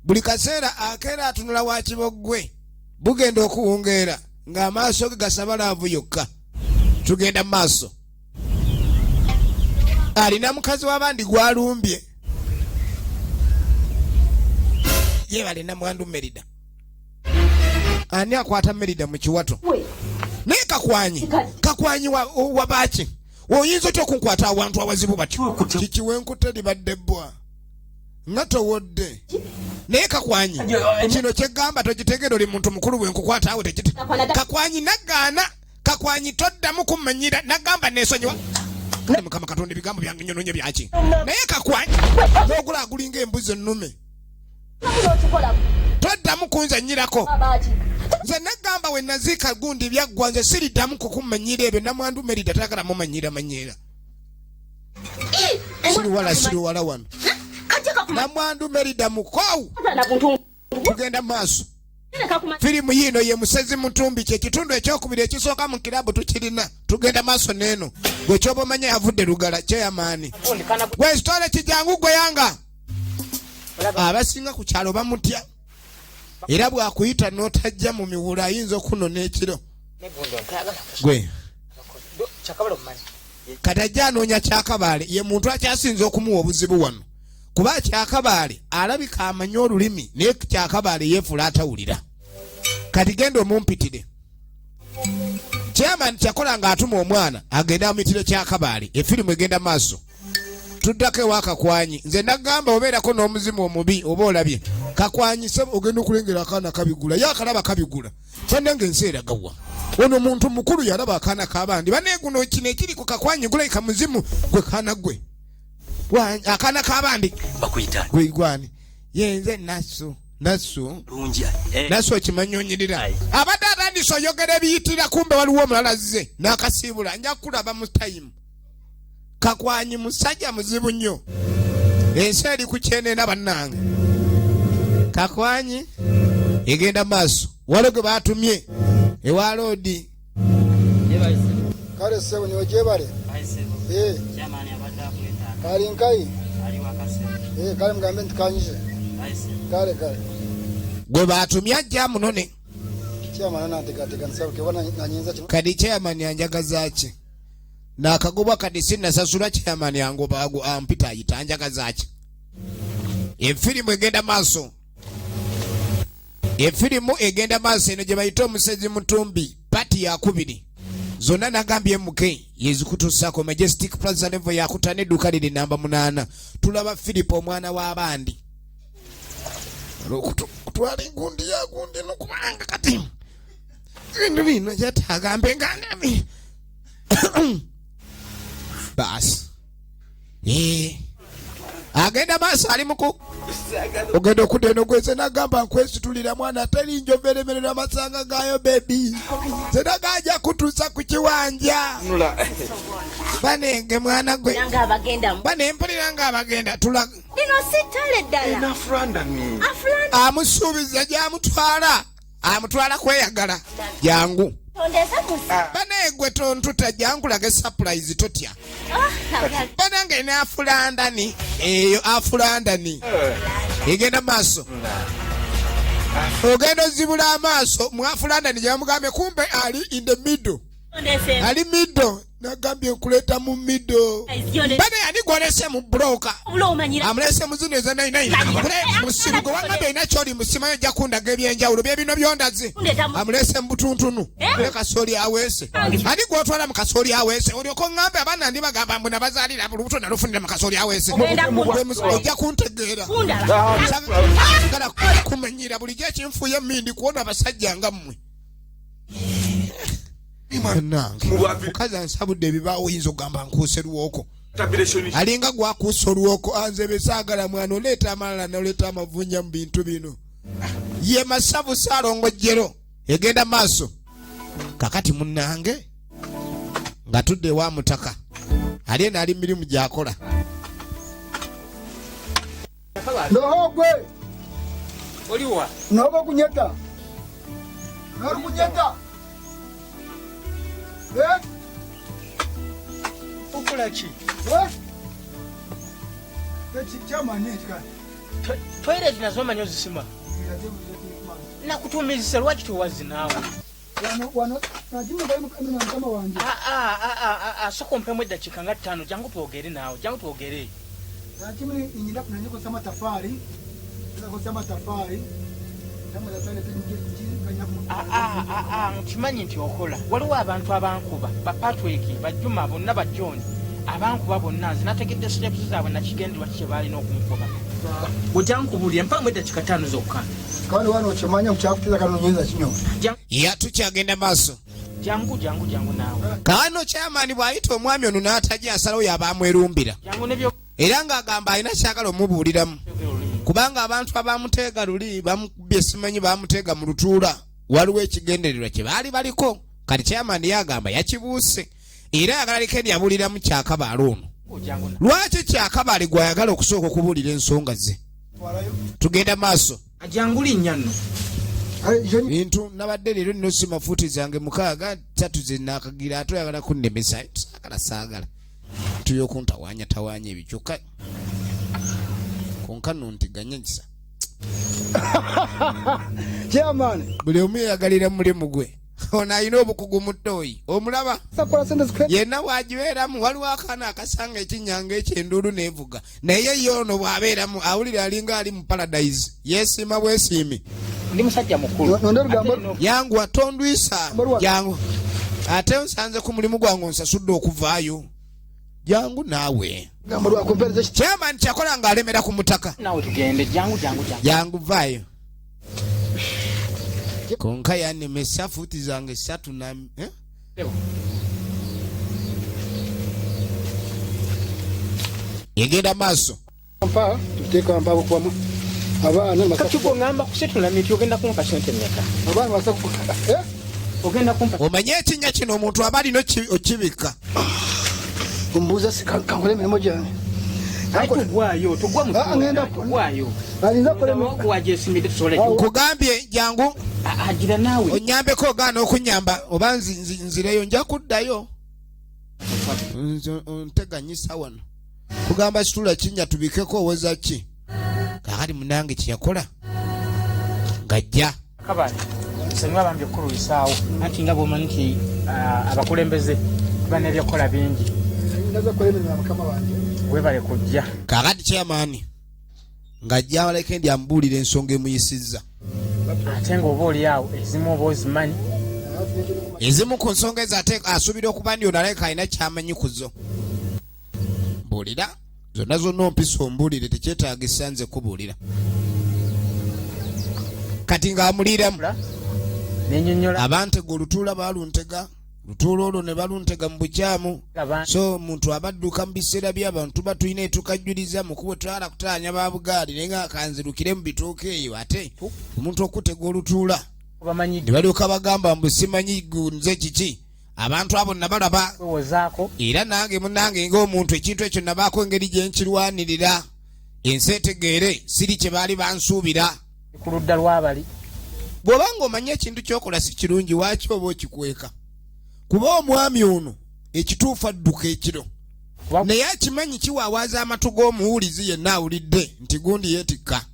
Buli kaseera akeera atunula wa kiboggwe, bugenda okuwungeera ng'amaaso ge gasaba love yokka. Tugenda mu maaso. Alina mukazi w'abandi gwalumbye, ye balina mwandu Merida. Ani akwata Merida mu kiwato? Naye Kakwanyi, Kakwanyi wabaaki? Oyinza otya okunkwata awantu awazibu batyo? Kiki wenkutte libadde bbwa nga towodde. Naye Kakwanyi, kino kyegamba tokitegere, oli muntu mukulu. Bwe nkukwata awo tekiti. Kakwanyi nagaana. Kakwanyi, toddamu kummanyira. Nagamba nesonyiwa. Kale Mukama Katonda, ebigambo byange nyononye byaki? Naye Kakwanyi n'ogula agulinga embuzi ennume. Toddamu kunzanyirako. Nze nagamba we naziika gundi byaggwa, nze siriddamu kukumanyira ebyo. Namwandu Merida tayagala mumanyira manyira. Siriwala, siriwala wano. Namwandu Merida mukoowu. Tugenda maaso. Firimu yiino ye Musezi Mutumbi, kyekitundu ekyokubiri. Ekisooka mu kirabu tukirina. Tugenda maaso neeno. Gwe kyoba omanya yavudde Lugala. Kyeyamaani gwe sitole kijangu gwe yanga abasinga ku kyalo bamutya, era bwakuyita n'otajja mu miwulo ayinza okunona ekiro. Gwe kati ajja anoonya Kyakabaale, ye muntu akyasinza okumuwa obuzibu wano, kuba Kyakabaale alabika amanyi olulimi, naye Kyakabaale yeefula atawulira. Kati genda omumpitire. Chairman kyakola ng'atuma omwana agende amuyitire Kyakabaale. Efirimu egenda maaso. Tuddako ewa Kakwanyi. Nze nagamba obeerako n'omuzimu omubi oba olabye Kakwanyi sebo, ogenda okulengera akaana kabigula, ye akalaba kabigula. Kyannange, ensi eragawa? Ono muntu mukulu yalaba akaana k'abandi baneeguno. Kino ekiri ku Kakwanyi gulabika muzimu gwe. Kaana gwe, akaana k'abandi. Bakuyita? Gwe gwani? Yenze Nasu. Nasu. Lungi, eh. Nasu okimanyi onyirira. Abadde atandise oyogera ebiyitira, kumbe waliwo omulala azze n'akasiibula. Nja kulaba mu time. Kakwanyi musajja muzibu nnyo, ensi eri ku kyenena. Bannange, Kakwanyi egenda maaso. Waliwo gwe batumye ewa loodi. Kale ssebo, niwe gyebale. Eh, kali nkayi. Eh, kale mugambe nti kanyije. Kale kale. Gwe batumye ajja munone. Chairman nantegateganisa keba nanyinza kino. Kadi chairman anjagaza ki? Nakagobwa kadi sinasasula. Chairman angoba ago ampita ayita anjagaza ki? Efirimu egenda maaso, efirimu egenda maaso. Eno gye bayita Omusezi Mutumbi, part yakubiri. Zonna nagambye MK yezikutuusako. Majestic Plaza, level yakutaano, edduuka liri namba 8. Tulaba Philip omwana w'abandi kutwala engundi ya gundi nokubanga kati bintu bino kyetaaga mbe nga ndabi baasi. Eh, agenda maaso ali muku Ogenda okudda eno gwe nagamba nkwesitulira mwana, teri njovu eremererwa amasanga gaayo baby. Senaganja kutuusa ku kiwanja. Banenge mwana gwe. Nange abagenda mu- Bane mpulira nga abagenda tula. Lino si ttale ddala. Afurandani. Afulanda. Amusuubiza gy'amutwala. Amutwala kweyagala. Jangu. Tondeze musi. Bane gwe tontuta, jankulage surprise, totya. Ah, Banange ne afulandani eyo afulandani egenda maaso, ogenda ozibula amaaso mu afulandani gye bamugambye, kumbe ali in the middle. Tondeze. Ali middle, nagambye nkuleeta mu middle. Bane yani gwolese mu broker. Obula omanyira. Amulese mu zino eza 99 musiru gwe wangambye olina kyoli musimanyo, ojja kundaga ebyenjawulo bye bino byondaze. Amulese mu butuntunu ne kasooli aweese. Ani gwotwala mu kasooli aweese? Olyoka oŋŋambe abaana ndi bagamba mbu nabazaalira lubuto nalufunira mu kasooli aweese. Ogenda Ojja kuntegeera. Kundaba. Sagala kumanyira bulijjo ekinfuuye emindi kuwona abasajja nga mmwe. Nange mukazi ansabudde ebibaawo, oyinza okugamba nkuuse lwoko, alinga gwakuusa olwoko. Anze besaagala mwana oleeta amalala noleeta amavunja mu bintu bino. Ye masavu saalongojjero egenda maaso. Kakati munnange nga tudde ewa mutaka, ali eno ali mirimu gyakola. Nohogwe. Oliwa? Nogo kunyeta. Noru kunyeta. Eh? Okola ki? Eh? Eki chairman ekika. Toilet nazo omanyi ozisima? Nakutumizisa, lwaki tewazzi naawe? Wano wano najimu bali mu mukama wange. Sooka ompemu eddakiika nga 5, jangu twogere naawe, jangu twogere. Najimu inyinda kunanyiko sama tafari. Nako matafari. Nkimanyi nti okola. Waliwo abantu abankuba, ba Patrick, ba Juma bonna, ba John abankuba bonna. Nze nategedde steps zaabwe, nakigenderwa ki kye baalina okunkuba. Ojja nkubuulira, mpamu eddakiika 5 zokka. Kandi wano okimanya kyakuteza kanonyeza kinyo. Ya tukyagenda maaso. Jangu, jangu, jangu naawe. Kaano chairman bw'ayita omwami ono n'atajja, asalawo yaba amwerumbira. Jangu nebyo. Era ng'agamba alina kyagala omubuuliramu, kubanga abantu abamuteega luli bamukubye, simanyi bamuteega mu lutuula, waliwo ekigendererwa kye baali baliko. Kati chairman yagamba yakibuuse era ayagala lekeni yabuuliramu kyakabaale ono. Jangu. Lwaki kyakabaale gwayagala okusooka okubuulira ensonga ze? Tugenda maaso. Jangu linnya nno. Bintu nabadde leero nno si mafuuti zange 6 3 ze naakagira, ate oyagala kunnemesa. Saagala, saagala tuyo okuntawaanya tawaanya ebyo, kyokka konka nno ntiganya kisa. Chairman. Buli omu yeyagalira mulimu gwe. Ono alina obukugu mu ttooyi, omulaba yenna bw'agibeeramu. Waliwo akaana akasanga ekinnyanga ekyenduulu neevuga, naye ye ono bw'abeeramu awulira alinga ali mu paradise, yeesiima bwesiimi. Ndi musajja mukulu. Yangu atondwisa, jangu. Ate nsanze ku mulimu gwange onsasudde okuvaayo, jangu naawe. Chairman kyakola ng'alemera ku mutaka. Naawe tugende, jangu, jangu, jangu. Jangu vaayo. Konka yanemesa fuuti zange 3 na eh? Egenda maaso. Mpa tuteeka mpa okubamu abaana. Kati ngamba kusitula miti, ogenda kumpa sente mmeka? Abaana basa eh? Ogenda kumpa. Omanye ekinnya kino omuntu aba alina okibikka. Ombuuza kankole emirimu gyange. Tugwayo, tugwa mu. Ngenda tugwayo. Alinza kole wajesimidde tusobole. Nkugambye jangu. Agira naawe. Onyambeko, ogaana okunyamba oba nzireyo nja kuddayo. Nteganyisa wano. Kugamba situla kinnya tubikeko oweza ki? Kaakati munange kye yakola ng'ajja. Kabale, nsonyiwa bambi okukulwisaawo, anti nga bw'omanyi nti abakulembeze tuba n'ebyokukola bingi. Ndaza kola emirimu ya mukama wange. Weebale kujja. Kaakati chairman ng'ajja abaleke ndi amubuulira ensonga emuyisizza. Ate ng'oba oli awo ezimu oba ozimanyi. Ezimu ku nsonga ezo ate asuubira okuba ndi ono alabika alina kyamanyi ku zo. Mbuulira zonna zonna, ompisa ombuulire, tekyetaagisa nze kubuulira. Kati ng'amuliiramu Nenyonyola. Abantega olutuula baaluntega. Lutuula olwo ne baluntega mu bukyamu. So omuntu abadduka mu biseera by'abantu tuba tulina etukajjuliza mu kubo, twala kutaanya ba bugaali, naye nga kanzirukire mu bituuka eyo, ate omuntu okutega olutuula ne balyoka bagamba mbu simanyi nze kiki. Abantu abo nabalaba era nange munange ng'omuntu ekintu ekyo nabaako engeri gye nkirwanirira, ensi etegeere siri kye baali bansuubira. Ku ludda lw'abali. Bw'oba ng'omanyi ekintu ky'okola si kirungi, waaki oba okikweka? Kuba omwami ono ekituufu adduka ekiro, naye akimanyi kiwaawaaza amatu g'omuwulizi yenna awulidde nti gundi yeetikka.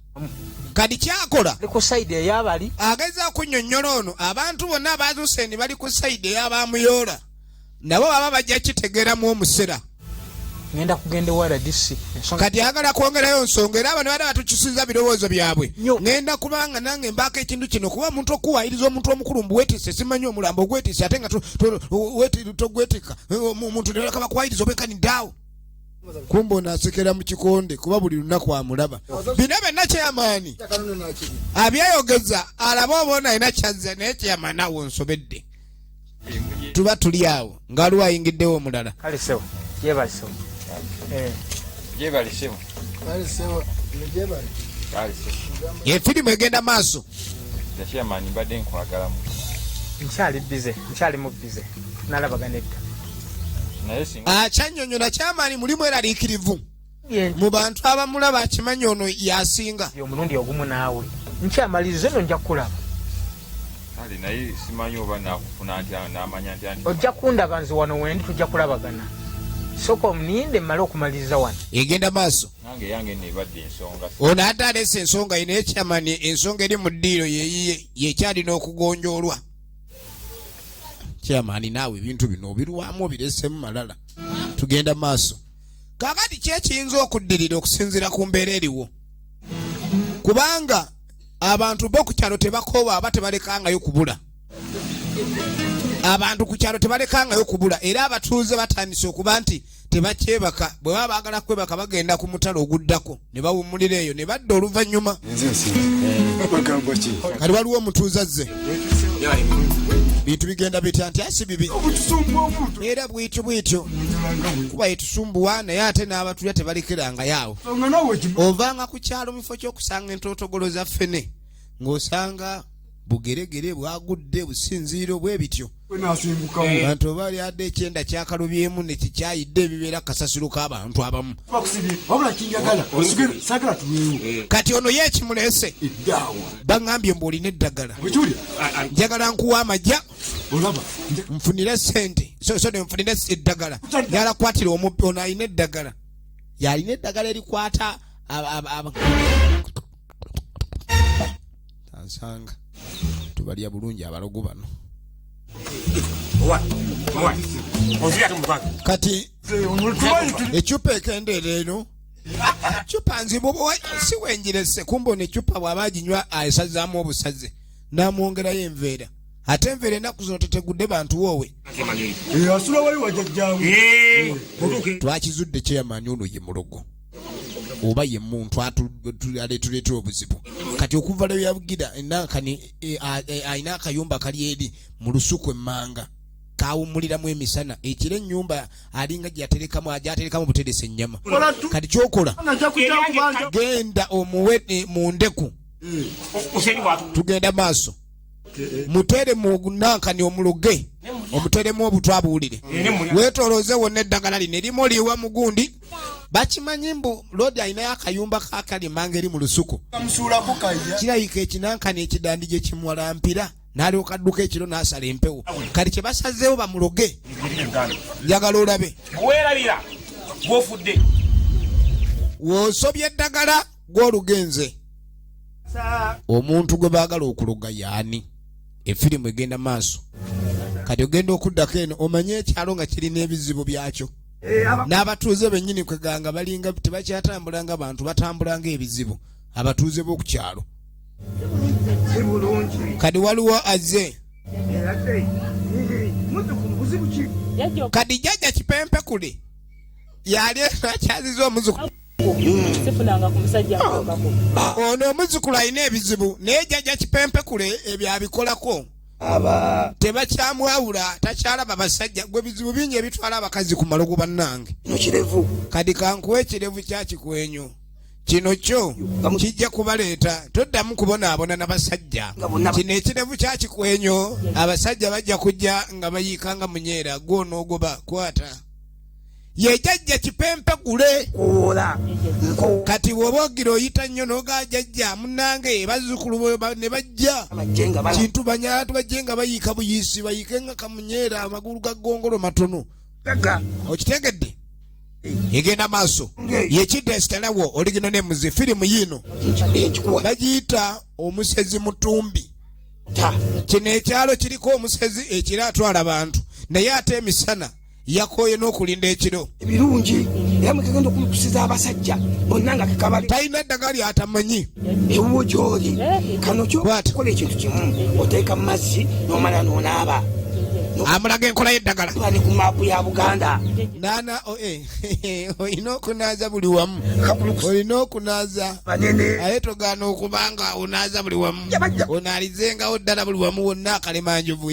Kati kyakola ku side ey'abali, ageza kunnyonnyola ono abantu bonna abazuuse bali ku side ey'abamuyoola, nabo baba bajja kitegeeramu omusera. Ngenda kugenda ewa RDC. Kati agala kwongerayo nsonga, era abano bada batukisiza birowoozo byabwe. Ngenda kubanga nange mbaako ekintu kino, kuba omuntu okuwayiriza omuntu omukulu mbuwetise, simanyi omulambo ogwetise, ate nga togwetika omuntu neleka bakuwayiriza obwekaniddeawo. Kumbe ono asekera mu kikonde, kuba buli lunaku amulaba. Bino byonna kyeyamaani abyeyogeza, alabe oba ono alina kyazza, naye kyeyamaani awo nsobedde. Tuba tuli awo nga waliwo ayingiddewo omulala. Kale sebo, gyebale sebo. Gyebale sebo. Kale sebo, gyebale. Kale sebo. Efirimu egenda maaso. Chairman, mbadde nkwagalamu. Nkyali busy, nkyali mu busy. Nalabagana edda. Naye singa Akyannyonnyola kyamaani mulimu eraliikirivu mu bantu abamulaba, akimanyi ono yasinga. Omulundi ogumu naawe nkyamaliriza eno, nja kukulaba. Kale, naye simanyi oba nakufuna ntya, namanya ntya nti Ojja kundaba, nze wano wendi, tujja kulabagana. Sooka omuninde mmale okumaliriza wano. Egenda maaso. Nange yange nno ebadde ensonga. Ono ate aleese ensonga ye, naye kyamaani ensonga eri mu ddiiro yeyiye yekyalina okugonjoolwa. Kyamaani naawe ebintu bino obirwamu obiresemu malala. Tugenda maaso. Kakati ki ekiyinza okuddirira okusinziira ku mbeera eriwo? Kubanga abantu bo ku kyalo tebakoowa, aba tebalekangayo kubula. Abantu ku kyalo tebalekangayo kubula, era abatuuze batandise okuba nti tebakyebaka. Bwe baba baagala kwebaka, bagenda ku mutalo oguddako ne bawummulira eyo ne badda oluvannyuma. Kati waliwo omutuuze azze, bintu bigenda bitya? Nti asi bibi era bwityo bwityo, kuba yetusumbuwa, naye ate n'abatulya tebalekerangayo awo. Ovanga ku kyalo mu kifo ky'okusanga entootogolo za ffene, ng'osanga bugeregere bwagudde businziiro bwe bityo. Bantu oba lyadde ekyenda kyakalubyemu nekikyayidde, ebibeera kasasiro k'abantu abamu. Kati ono ye ekimuleese, baŋŋambye mbu olina eddagala, njagala nkuwa amajja nfunire sente, so nfunire eddagala. Njagala kukwatira omubbi ono alina eddagala, yalina eddagala erikwata tansanga tubalya bulungi abalogo bano. Kati ecupa ekendeera eno, cupa nzibu si wenjirese. Kumbe ono ecupa bw'aba aginywa asazaamu obusaze n'amwongerayo enveera, ate enveera ennaku zino tetegudde bantu woowe. Asula wali wajajjawe. Twakizudde kyeyamaani ono ye mulogo oba ye muntu aletuleetera obuzibu. Kati okuva lwe yabugira enankani, alina akayumba kali eri mu lusuku emmanga kawummuliramu emisana, ekiro ennyumba alinga gyaterekamu buteresa ennyama. Kati kyokola, genda omuwe mu ndeku. Tugenda maaso, mutere mu nankani, omuloge, omuteremu obutwa abuwulire, weetolooze wonna eddagala lino erimu oliwa mugundi. Bakimanyi mbu lodi alinayo akayumba kakali emmanga eri mu lusuku. Bamusuulako kaya. Kirabika ekinankani ekidandi gye kimuwalampira, n'alyoka adduka ekiro n'asala empewo. Kati kye basazeewo bamuloge, njagala olabe. Weerabira gwofudde. W'osobya eddagala gw'olugenze. Omuntu gwe baagala okuloga yaani? Efirimu egenda maaso. Kati ogenda okuddako eno, omanye ekyalo nga kirina ebizibu byakyo, n'abatuuze bennyini kweganga balinga tebakyatambula nga bantu, batambula ng'ebizibu, abatuuze b'oku kyalo. Kati waliwo azze. Kati jjajja Kipempekule yali akyaziza omuzukulu. Sifunanga ku musajja nkokako. Ono omuzukulu alina ebizibu, naye jjajja Kipempekule ebyo abikolako. Tebakyamwawula, takyalaba basajja. Gwe bizibu bingi ebitwala abakazi ku malogo bannange. Kati kankuwa ekirevu kya kikwenyo kino kyo kijja kubaleeta toddamu kubonaabona na basajja. Kino ekirevu kya kikwenyo, abasajja bajja kujja nga bayiika nga munyeera gwonoogoba. Kwata ye jjajja kipempe gule. Kati bw'oba ogira oyita nnyo n'ogaa jjajja munnange, bazzukulu ne bajja kintu banyala tubajje nga bayiika buyiisi, bayiike nga kamunyeera, amagulu ga ggongolo matono. Okitegedde? Egenda maaso yekidda esitalawo oligino nemuzi firimu yiino bagiyita Omusezi Mutumbi. Kino ekyalo kiriko omusezi, ekiro atwala bantu, naye ate emisana yakooye n'okulinda ekiro. Ebirungi era mwekagenda okulukusiza abasajja bonna nga kekabali. Talina ddagala lyatamanyi. Ewuwo gyoli kano kyokola ekintu kimu, oteeka mu mazzi n'omala n'onaaba. Amulaga enkola y'eddagala. Ne ku maapu ya Buganda. Nana oe olina okunaaza buli wamu, olina okunaaza, aye togaana okubanga onaaza buli wamu, onaalizengawo ddala buli wamu wonna akalemanjovu.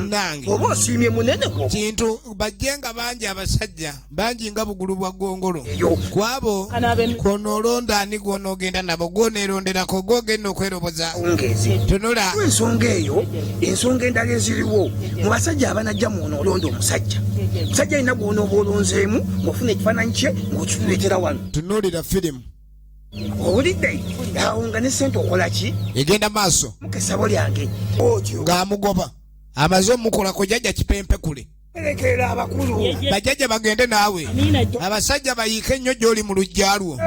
Nange oba osiimye munene kintu bajje nga bangi, abasajja bangi nga bugulu bwa ggongolo. Kwabo kwonoolonda ani gwonoogenda nabo, gwoneeronderako gwogenda okweroboza. Tunula ensonga eyo. Ensonga endala eziriwo mu basajja abanajja muno, olonda omusajja, musajja alina gwonooba olonzeemu ng'ofuna ekifaananyi kye ng'okituleetera wano. Tunuulira firimu. Owulidde awo nga ne sente okola ki? Egenda maaso. Mukesabo lyange otyo ng'amugoba amaze omukolako jjajja kipempekule. Lekera abakulu. Bajjajja bagende naawe, abasajja bayiike nnyo gy'oli mu luggya lwo.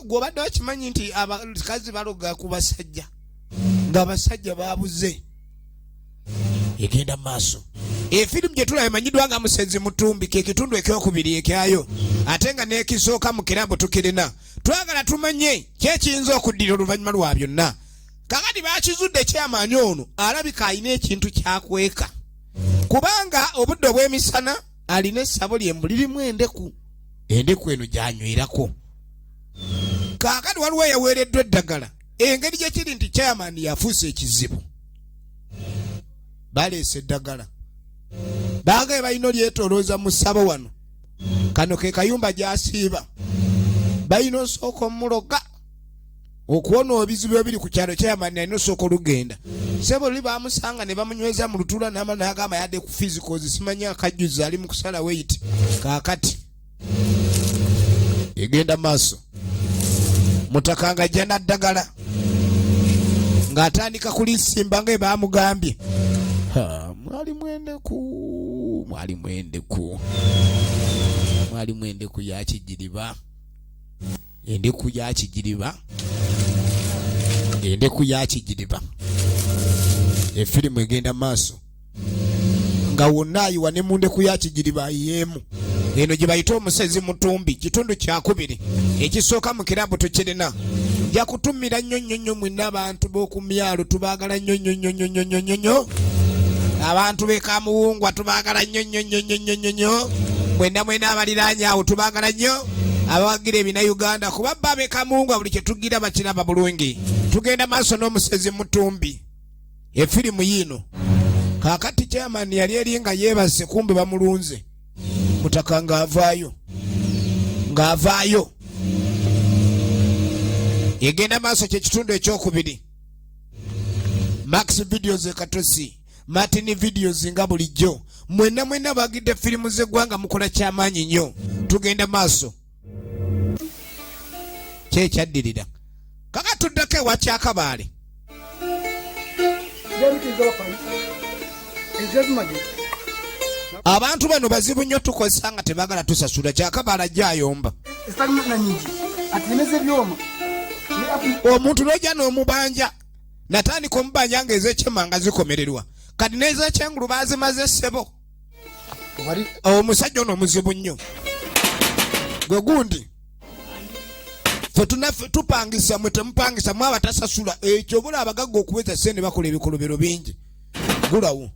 Gw'obadde okimanyi nti abakazi baloga ku basajja ng'abasajja babuze. Egenda maaso efirimu gye tulaba emanyiddwa nga Musenzi Mutumbi, ke kitundu ekyokubiri ekyayo, ate nga n'ekisooka mu kirabu tukirina. Twagala tumanye kyekiyinza okuddira oluvannyuma lwa byonna. Kakati bakizudde kyamaanyi ono alabika alina ekintu kyakweka, kubanga obudde obw'emisana alina essabo lyembu lirimu endeku, endeku eno gyanywerako. Kaakati waliwo eyaweereddwa eddagala. Engeri gye kiri nti chairman yafuuse ekizibu, baleese eddagala, baagaye balina olyetolooza mu ssabo wano. Kano ke kayumba gy'asiiba, balina osooka omuloga okuwona obizibu ebiri ku kyalo. Chairman alina osooka olugenda sebo luli bamusanga ne bamunyweza mu lutuula n'amala n'agamba yadde ku physicals, simanyi akajjuza ali mu kusala weight. Kaakati egenda maaso, mutaka nga ajja naddagala ng'atandika kulisimba nga bamugambye. Mwali mwendeku, mwali mwendeku, mwali mwendeku yakigiriba, endeku yakigiriba, endeku yakigiriba. Efirimu egenda maaso nga wonna ayiwa ne mu ndeku yakigiriba ayiyeemu. Eno gye bayita Omusezi Mutumbi, kitundu kyakubiri, ekisooka mu kirabu tukirina. Nja kutumira nnyo nnyo nnyo mwenna abantu b'oku myalo, tubaagala nnyo nnyo nnyo nnyo nnyo nnyo nnyo nnyo. Abantu b'e Kamuwungwa tubaagala nnyo nnyo nnyo nnyo nnyo nnyo nnyo. Mwenna mwenna abaliraanye awo tubaagala nnyo, abawagira ebina Uganda, kuba bba ab'e Kamuwungwa buli kye tugira bakiraba bulungi. Tugenda maaso n'Omusezi Mutumbi, efirimu yiino. Kaakati chairman yali eri nga yeebase, kumbe bamulunze. Mutaka ng'avaayo, ng'avaayo. Egenda maaso kyekitundu ekyokubiri. Max Videos ekatosi, Martin Videos, nga bulijjo mwenna mwenna bagidde firimu z'eggwanga, mukola kyamaanyi nnyo. Tugenda maaso kyekyaddirira. Kaka tuddako ewa Kyakabaale. Abantu bano bazibu nnyo, tukozesa nga tebaagala tusasula. Kyakabaale ajja ayomba. Omuntu lwojja n'omubanja, natandika omubanja ng'ezekyemanga zikomererwa, kati n'ezekyengulu bazimaze ssebo. Omusajja ono omuzibu nnyo gwe gundi. Fe tunaffe tupangisa, mwe temupangisa, mwe abatasasula. Ekyo bula abagagga okuweza sente bakola ebikolobero bingi. Gulawo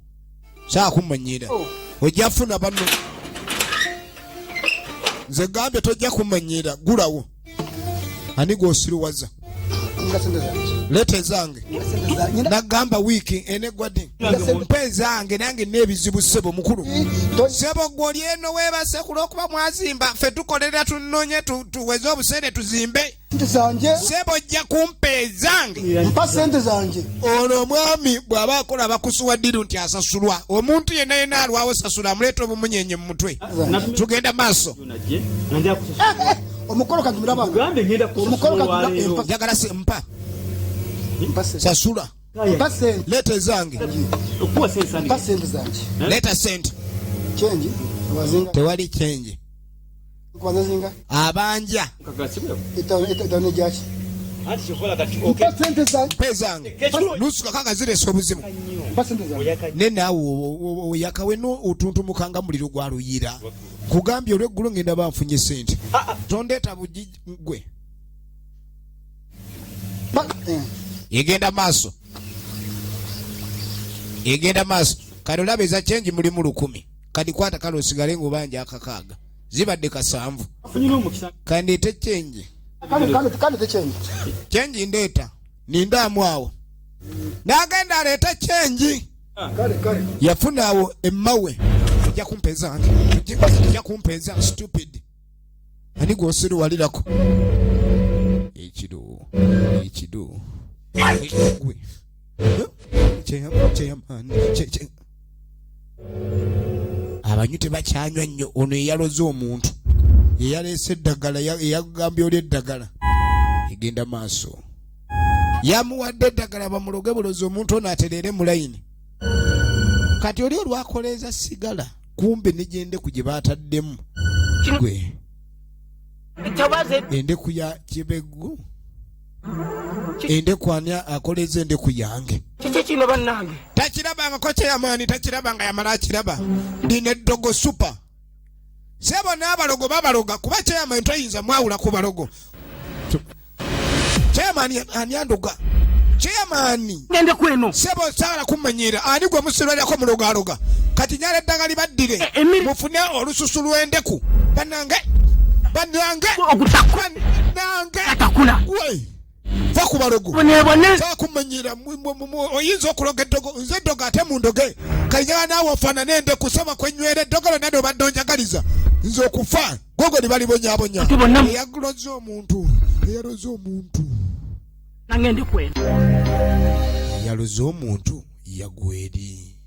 saakumanyira, ojja funa bano. Nze gambye tojja kumanyira, gulawo. Ani gwosiruwaza? Leeta ezange. Nagamba wiiki enegwadde mpa ezange, nange n'ebizibu. Ssebo mukulu, ssebo gwe oli eno weebase ku lw'okuba mwazimba, ffe tukolerera tunonye tuweze obusente tuzimbe. Sente zange. Ssebo, ojja kumpa ezange. Mpa sente zange. Ono omwami bw'aba akola bakusuwa ddiru nti asasulwa. Omuntu yenna yenna alwawo sasula, amuleeta obumunyenye mu mutwe. Tugenda maaso. Omukolo kagumira omukolo kagumira. Njagala mpa, sasula. Mpa sente. Leeta ezange. Mpa sente zange. Leeta sente. Change wazinga. Tewali change. Kubanza zinga. Abanja. Etaano gyaki? Mpa sente zange. Mpa ezange. Nusu kakaaga zireese obuzibu. Mpa sente zange. Ne naawe oyakawe no otuntumuka nga muliro gwa luyira. Kugambye olweggulo ngenda banfunye sente, tondeeta bugi gwe. Egenda maaso, egenda maaso. Kati olaba eza change mulimu 1,000. Kati kwata kale osigale ng'obanja akakaaga, zibadde 7. Kandeete change. Kale te change. Change ndeeta, nindaamu awo. N'agenda aleeta change. Kale kale. Yafuna awo emmawe. Ojja kumpa ezange, ojja kumpa ezange, stupid. Ani gw'osiruwalirako ekiro ekiro gwe? Chairman, abanywi tebakyanywa nnyo. Ono eyaloze omuntu, eyaleese eddagala, eyagambye oli eddagala egenda maaso, yamuwadde eddagala bamuloge bulozi omuntu ono atereere mu layini. Kati oli olwakoleeza sigala kumbe ne gyendeku gye baataddemu gwe endeku ya kibeggu, endeku ani akoleeza endeku yange? Kiki kino bannange? Takirabangako chairman, takirabanga, yamala akiraba lino eddogo super. Sebo n'abalogo babaloga, kuba chairman toyinza mwawula ku balogo. Chairman ani andoga? Chairman Ngende kweno. Sebo saagala kummanyiira. Ani gwe musirwalirako mulogaloga? Kati nyala eddagala libaddire. Mufune olususu lw'endeku. Bannange, bannange, bannange. Atakula. We, va ku balogo. Bonebone. Saagala kummanyiira. Oyinza okuloga eddogo, nze eddogo ate mundoge. Kayinza naawe ofaanane endeku, soma kwenywera eddogo lyonna ly'obadde onjagaliza. Nze okufa, gogo ne balibonyaabonya. Ate bonna Eyaloze omuntu, eyaloze omuntu. Nangende kweno. Eyaloze omuntu yagwa eri.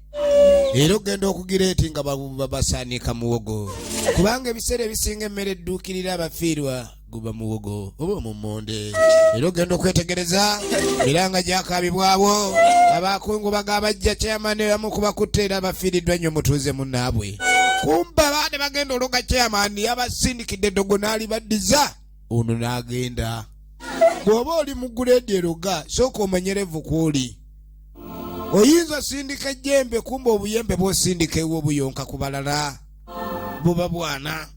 Era ogenda okugira eti nga basaanika muwogo, kubanga ebiseera ebisinga emmere edduukirira abafiirwa guba muwogo oba omummonde. Era ogenda okwetegereza era nga gyakabibwawo abakungu bagabajja chairman abamu kubakutte era abafiiriddwa nnyo mutuuze munnaabwe. Kumba baade bagenda ologa chairman yabasindikidde eddogo n'alibaddiza, ono n'agenda. Bw'oba oli mu grade eroga, sooka omanyerevu kw'oli. Oyinza osindika ejjembe, kumba obuyembe bw'osindika ewo buyonka ku balala buba bwana.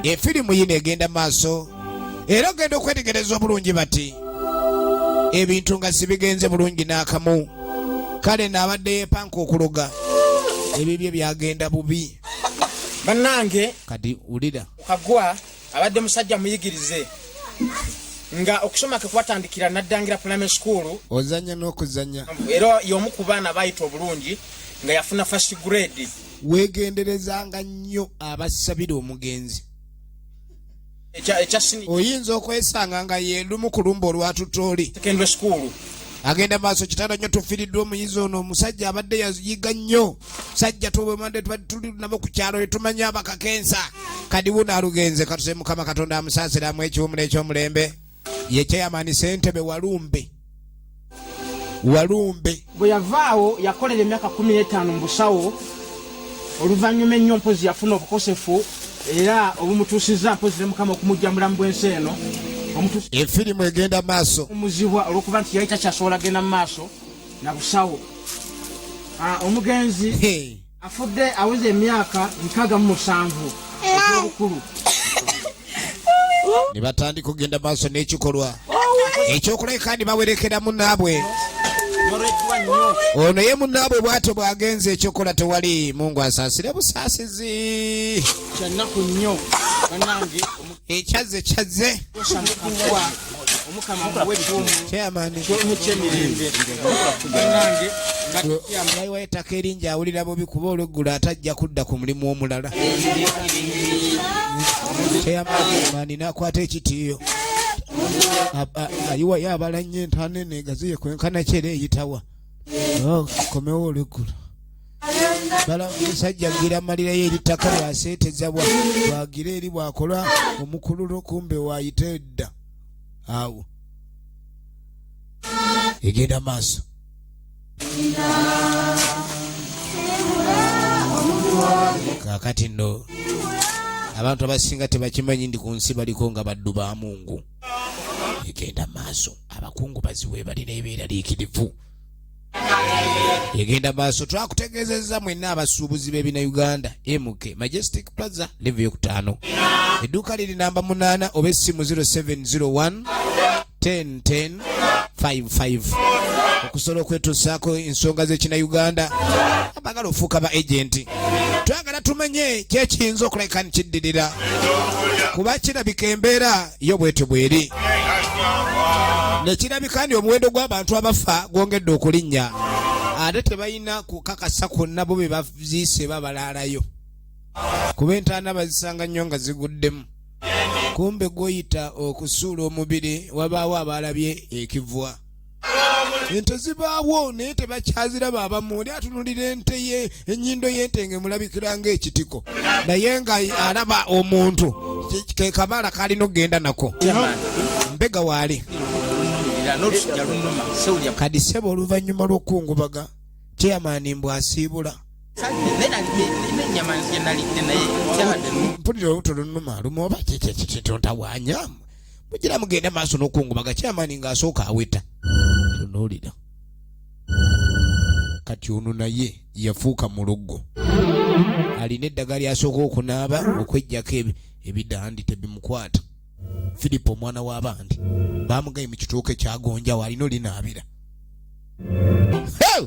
Efirimu yino egenda maaso era ogenda okwetegereza obulungi bati ebintu nga sibigenze bulungi n'akamu. Kale naabadde yeepanka okuloga, ebibye byagenda bubi. Bannange, Kati wulira. Kagwa abadde musajja muyigirize, nga okusoma ke kwatandikira Naddangira Primary School. Ozanya n'okuzanya. Era y'omu ku baana bayita obulungi nga yafuna first grade. Weegenderezanga nnyo abasabira omugenzi. Ekya senior. Oyinza okwesanga nga ye lumu ku lumba olwatutte oli. Secondary school. Agenda maaso kitanda nnyo, tufiiriddwa omuyizi ono, omusajja abadde yayiga nnyo. Sajja tubadde tuli nabo ku kyalo tetumanyi abakakensa. Kati wuno alugenze, katuse Mukama Katonda amusaasiramu ekiwumulo eky'omulembe. Ye chairman ssentebe Walumbe. Walumbe. Bwe yavaawo yakolera emyaka 15 mu busawo. Oluvannyuma ennyo mpozi yafuna obukosefu era obumutuusizza mpozi ne Mukama okumujja mu bulamu bw'ensi eno. Efirimu egenda maaso. Omuzibwa olw'okuba nti yali takyasobola genda mu maaso na busawo. Omugenzi Hey. afudde aweza emyaka 67 egy'obukulu. Ne batandika okugenda maaso n'ekikolwa ekyokulabika ndi bawerekera munnaabwe. Ono ye munnaabwe bw'atyo bw'agenze, ekyokola tewali. Mungu asaasire busaasizi. Kyannaku nnyo bannange. Ekyazze kyazze. Omukosa Mukagwa. Omukama amuwe ebituumu. Chairman. Kyemirembe. Bannange Nayiwa ettaka eringi awulira bubi kuba olweggulo atajja kudda ku mulimu omulala. Chairman n'akwata ekitiiyo. Ayiwayo abala nnyo entaana eno egaziye kwenkana ki era eyitawa. Oh, komewo olweggulo. Bala omusajja gira amalirayo eri ttaka bw'aseeteza bwagira eri bw'akola omukululo kumbe waayita edda awo egenda maaso. Kaakati nno abantu abasinga tebakimanyi ndi ku nsi baliko nga baddu ba Mungu. Egenda maaso, abakungu baziwe balina ebeeraliikirivu. Egenda maaso. Twakutegeezezza mwenna abasuubuzi b'ebina Uganda, MK Majestic Plaza level yokutaano, edduuka liri namba 8 oba essimu 0701 10 10 55 okusobola okwetuusaako ensonga z'ekina Uganda. Abagala ofuuka ba agenti, twagala tumanye kyekiyinza okulabika nikiddirira, kuba kirabika embeera yo bwetyo bweri nekirabika nti omuwendo gw'abantu abafa gwongedde okulinnya, ate tebalina kukakasa kwonna bo be baziise babalaalayo, kuba entaana bazisanga nnyo nga ziguddemu. Kumbe gwoyita okusuula omubiri wabaawo abalabye ekivwa. Ente zibaawo naye tebakyaziraba. Abamu oli atunulira ente ye, ennyindo y'ente ng'emulabikira ng'ekitiko, naye nga alaba omuntu ke kabaala kalina okugenda nako. Mbega waali n'olusujja lunnuma sewulya. Kadi ssebo, oluvannyuma lw'okukungubaga chairman mbw asiibula. N'ennyama gye nalidde naye kyabadde. Mpulira olubuto lunnuma lumu oba kikikitontawanya. Mugira mugenda maaso n'okungubaga, chairman ng'asooka aweta. Tunuulira kati ono naye yafuuka muluggo, alina eddagala lyasooka okunaaba okwejjako ebidandi tebimukwata. Firipo omwana w'abandi bamugaye mu kituuka ekyagonjawo, alina olinaabira. Hey!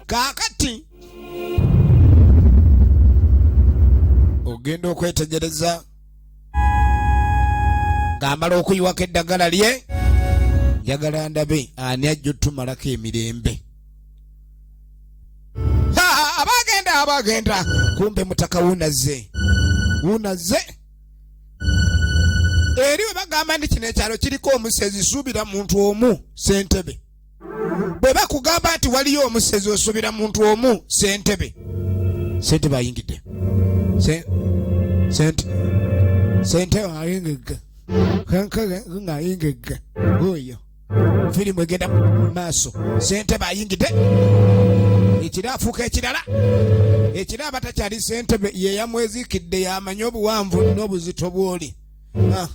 Kaakati ogenda okwetegereza ng'amala okuyiwako eddagala lye, njagala ndabe ani ajja otumalako emirembe. Ha, abagenda abagenda, kumbe mutaka wunaze wunaze eri we bagamba nti kino ekyalo kiriko omusezi, suubira muntu omu sentebe. Bwe bakugamba nti waliyo omusezi, osuubira muntu omu sentebe. Sentebe ayingidde. Sentebe ayingidde kankage ng'ayingidde oyo. Firimu egenda mu maaso. Sentebe ayingidde ekiro, afuuka ekirala ekiro, aba takyali sentebe. Ye yamweziikidde, yamanyi obuwanvu n'obuzito bw'oli. Ah.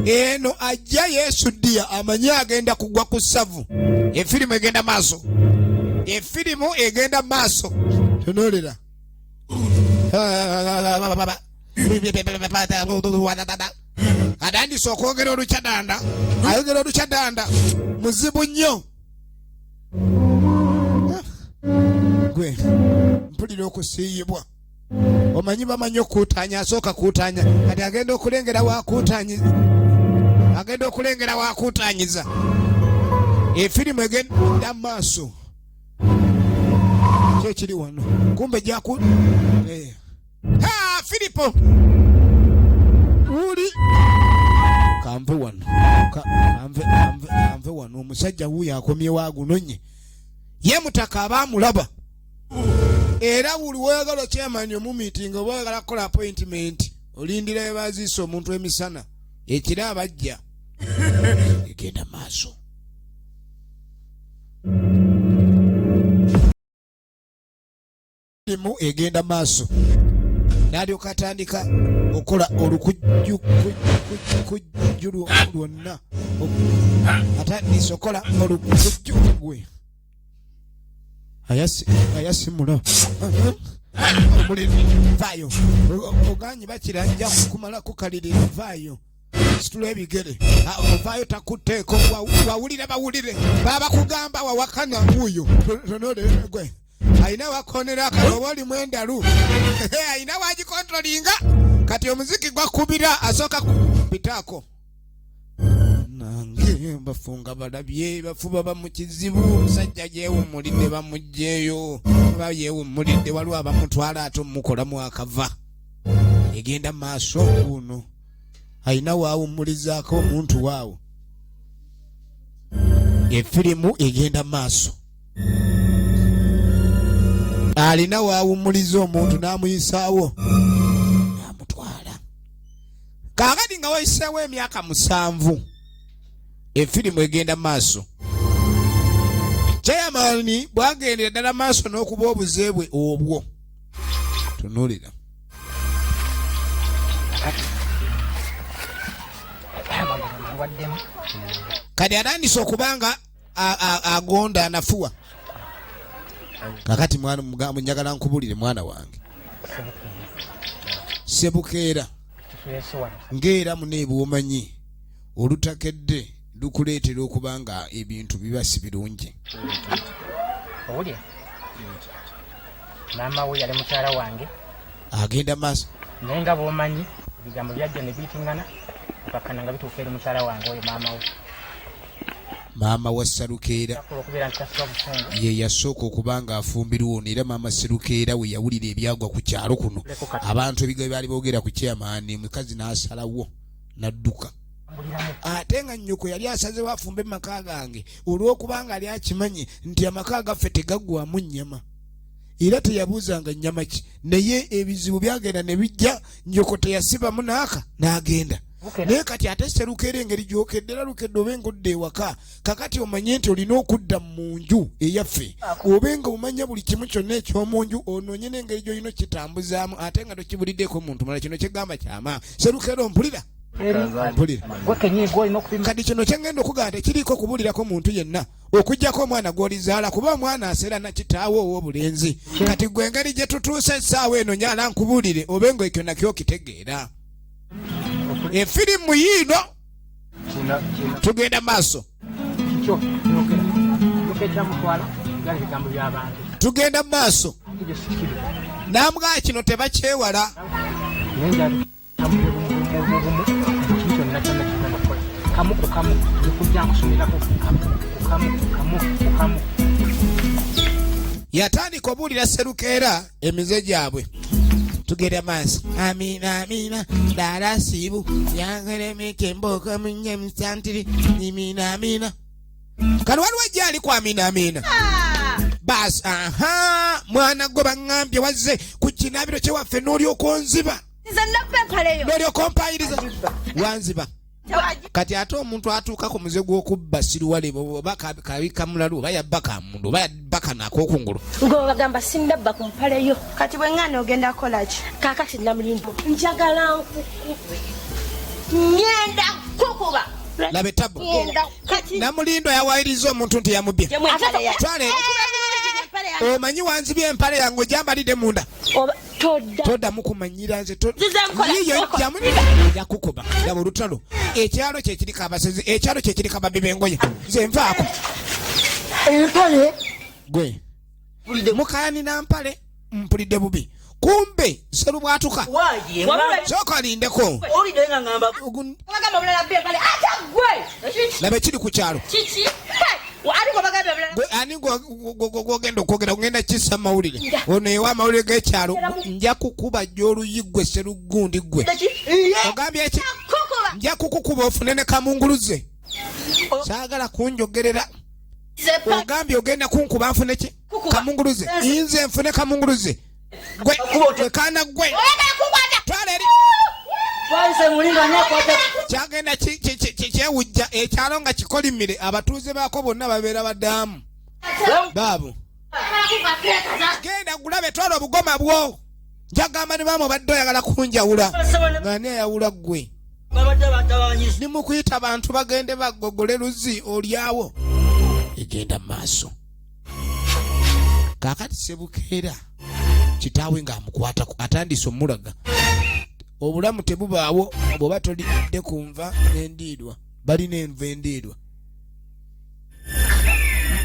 Eno ajja yeesuddiya, amanyi agenda kugwa ku ssavu. Efirimu egenda maaso, efirimu egenda maaso. Tunuulira atandise okwogera olukyadanda, ayogera olukyadanda muzibu nnyo. Gwe mpulira okusiiyibwa, omanyi bamanyi okuutanya, asooka kuutanya, kati agenda okulengera wakuutanyiza, agenda okulengera wakuutanyiza. Efirimu egenda maaso. Kyekiri wano kumbe jaku. Eh. Ha, Filipo uli kanve wano. Kanve wano. Omusajja wuuyo akomyewo agunonye ye mutaka aba amulaba, era buli woyagala chairman omumiitinga oba oyagala kukola appointment, olindira we baziisa omuntu emisana ekiro abajja. Egenda maaso. Firimu egenda maaso, n'alyoka atandika okukola olukujjukujju lwonna, atandise okukola olukujju gwe ayasimula omuliro. Vaayo, oganyi bakira nja kumala kukalirira. Vaayo, situla ebigere. Ah, ovaayo takutteeko. Wawulira bawulire baba kugamba wawakana wuuyo tonole gwe alina wakonera akalo oba olimu endalu alina wagikontrolinga. Kati omuziki gwakubira asooka bitaako. Bannange, bafunga balabye bafuba ba mu kizibu. Omusajja yeewummulidde, bamuggyeeyo, oba yeewummulidde, waliwo abamutwala ate omukolamu akava. Egenda maaso. Uno alina waawummulizaako omuntu waawo. Efirimu egenda maaso. Alina waawummuliza omuntu n'amuyisaawo n'amutwala. Kaakati nga wayiseewo emyaka 7, efirimu egenda maaso. Chairman bwagendera ddala maaso n'okuba obuze bwe obwo. Tunuulira. Kati atandise okubanga agonda, anafuwa. Kakati mwana mugambo, njagala nkubulire mwana wange Sebukeera, ng'era muneebwomanyi olutakedde lukuleetera okuba nga ebintu biba si birungi. Owulira, maama we yali mukyala wange. Agenda maaso. Naye nga bw'omanyi, ebigambo byajja ne biyitingana okakkana nga bituuka eri mukyala wange oyo maama we. Maama wa Salukeera. Akola okubeera nti tasiba busungu. Ye yasooka okuba nga afumbirwa ono, era maama Serukeera we yawulira ebyagwa ku kyalo kuno, abantu ebigambo baali boogera ku chairman, mukazi n'asalawo n'adduka. Ate nga nnyoko yali asazewo afumbe mu maka gange, olw'okubanga ali akimanyi nti amaka gaffe tegaggwamu nnyama, era teyabuuzanga nnyama ki. Naye ebizibu byagenda ne bijja, nnyoko teyasibamu n'aka n'agenda. Naye kati ate Serukeera, engeri gy'okedde era lukedde obe ng'odda ewaka, kakati omanye nti olina okudda mu nju eyaffe, obe nga omanya buli kimu kyonna eky'omu nju, onoonye n'engeri gy'olina okukitambuzaamu, ate nga tokibuliddeko muntu mulala. Kino kyegamba kyama. Serukeera, ompulira? Mpulira. Gwe kenyini gw'olina okupima. Kati kino kyengenda okugamba tekiriiko kubuulirako muntu yenna okuggyako omwana gw'olizaala, kuba omwana aseera na kitaawe ow'obulenzi. Kati gwe engeri gye tutuuse essaawa eno, nyala nkubuulire obe nga ekyo nakyo okitegeera. Efirimu yiino, tugenda maaso. Kikyo yogera yoka ekyamutwala byali bigambo by'abantu. Tugenda maaso. Ate gye sikiriza. Nambwa kino tebakyewala. Naye njagala tutambule bumu bumu kintu kyonna kyonna kigenda kukola kamu ku kamu, ndikujja nkusomerako kamu ku kamu, kamu ku kamu. Yatandika obuulira Serukeera emize gyabwe. Tugenda maaso. Amina amina dala sibu yangeremeke emboko munye musantiri imina amina. Kano waliwo ejja ali ku amina amina baasi. Aha, mwana gwe, baŋŋambye wazze ku kinaabiro kyewaffe n'olyoka onziba. Nze nabba empaleyo. N'olyoka ompayiriza, wanziba. Kati ate omuntu atuuka ku muze gw'okubba siruwale oba kabi kamulalu, oba yabba kamundu, oba yabba kano ak'okungulu. Ng'obagamba sinnabba ku mpaleyo. Kati bwe ŋŋaana ogenda kukola ki? Kaakati Namulimbo, njagala nkukube, ŋŋenda kukuba. Laba etabu. Ŋŋenda kati. Namulindo yawayiriza omuntu nti yamubye. Twale, omanyi wanzibye empale yange, ogyambalidde munda. Oba todda. Toddamu kumanyira nze. Nzize nkola. Yiyo jjamu, nja kukuba. Laba olutalo, ekyalo kye kiriko abasezi, ekyalo kye kiriko ababbi b'engoye. Nze nvaako. Empale. Gwe mukayanira mpale, mpulidde bubi. Kumbe serubwatuka. Waaye, sooka olindeko. Owulidde nga ngamba. Bagamba bulala bba empale ate gwe. Laba ekiri ku kyalo. Kiki? Ani gwe bagambye bulala? Gwe ani gwogenda okwogera? Ogenda kisa mawulire ono ewa amawulire g'ekyalo. Nja kukuba gy'oluyi gwe serugundi gwe. Ogambye ki? Kukuba. Nja kukukuba ofune ne kamunguluze. Saagala kunjogerera. Ogambye ogenda kunkuba nfune ki? Kamunguluze. Nze nfune kamunguluze? Gwe gwe kaana gwe. Oyagala kunkwata. Twala eri. Twayise mulinga ani akwata. Kyagenda kyewujja ekyalo nga kikolimire, abatuuze baako bonna babeera badaamu baabo. Genda gulabe, twala obugoma bwo. Njagamba ne maama obadde oyagala kunjawula, ng'ani ayawula ggwe? Babadde batabanyisa. Ni mu kuyita bantu bagende bagogole luzzi olyawo. Egenda mu maaso. Kaakati Sebukeera kitaawe ng'amukwatako atandise omulaga obulamu tebubaawo bw'oba tolidde ku nva endiirwa. Balina enva endiirwa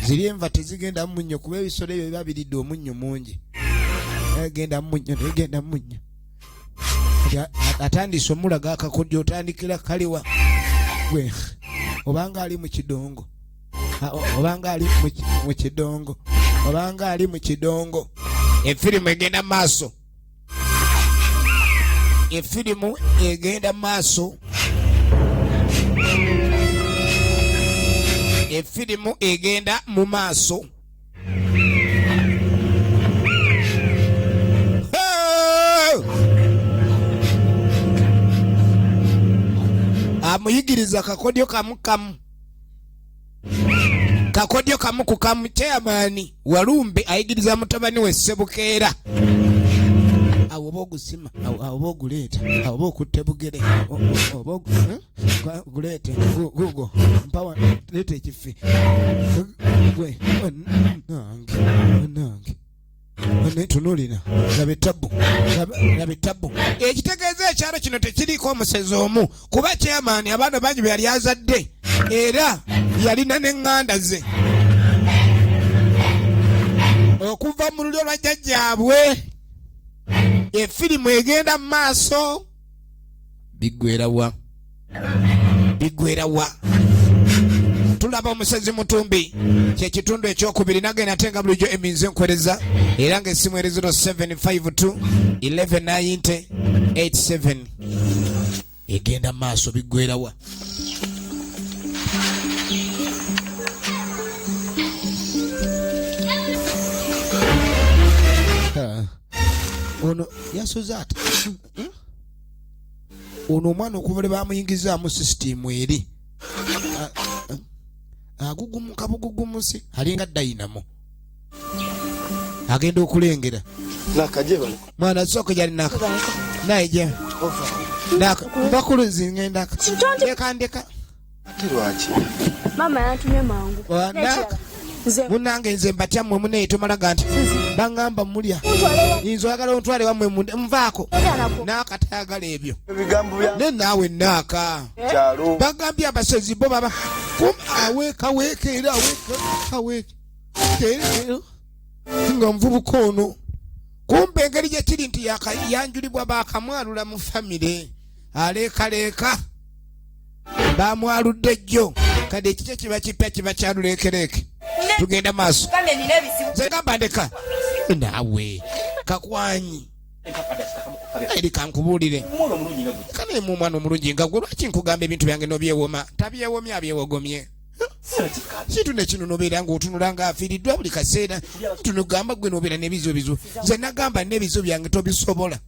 ziri, enva tezigenda mu munnyo, kuba ebisolo ebyo biba biridde omunnyo mungi. Egenda mu munnyo, negenda mu munnyo. Kati atandise omulaga akakodyo, otandikira kaliwa gwe. Obanga ali mu kidongo, obanga ali mu kidongo, obanga ali mu kidongo. Efirimu egenda maaso, efirimu egenda maaso, efirimu egenda mu maaso. Amuyigiriza kakodyo kamu kamu, kakodyo kamu ku kamu. Chairman Walumbe ayigiriza mutabani we Ssebukeera. Awo oba ogusima, awo oba oguleeta, awo oba okutte bugere, oba guleete, gugo mpawa, leeta ekifi gwe nange nange tunulira, laba ettabu, laba ettabu. Ekitegeeza ekyalo kino tekiriiko omusezi omu, kuba chairman abaana bangi be yali azadde, era yalina n'eŋŋanda ze okuva mu lulyo lwa jjajjaabwe. Efirimu egenda mu maaso, biggwera wa? Biggwera wa? Tulaba omusezi Mutumbi, kyekitundu ekyokubiri. Nagenda ate nga bulijjo eminze nkwereza, era nga essimu eri 0752 1190 87. Egenda maaso, biggwera wa? Ono yasuze ati ono omwana okuva lwe bamuyingizaamu sisitiimu eri agugumuka bugugumusi, alinga dayinamo agenda okulengera mwana sooka gyali naka naye gye naka bakuluzi ngenda ndeka ndeka. Ate lwaki? Maama yantumye mangu. Munange nze mbatya mmwe muneyi tomalaga nti baŋŋamba mulya nze oyagala ontwale wammwe nvaako naaka tayagala ebyo ne naawe naaka bagambye abasezi bo baba aweeka weeka era aweeka aweeka nga nvubuka ono. Kumbe engeri gye kiri nti yanjulibwa bakamwalula mu famire, aleekaleeka bamwaludde jjo, kati ekikyo kiba kipya kiba kyaluleekereeke. Tugenda maaso, nze gamba ndeka naawe kakwanyi eri kankubuulire kanemu omwana omulungi nga gwe, lwaki nkugamba ebintu byange nobyewoma? Tabyewomye, abyewogomye. Kintu nekino nobeera ng'otunula ng'afiiriddwa buli kaseera, tunogamba gwe nobeera n'ebizibu bizibu. Nze nagamba n'ebizibu byange tobisobola.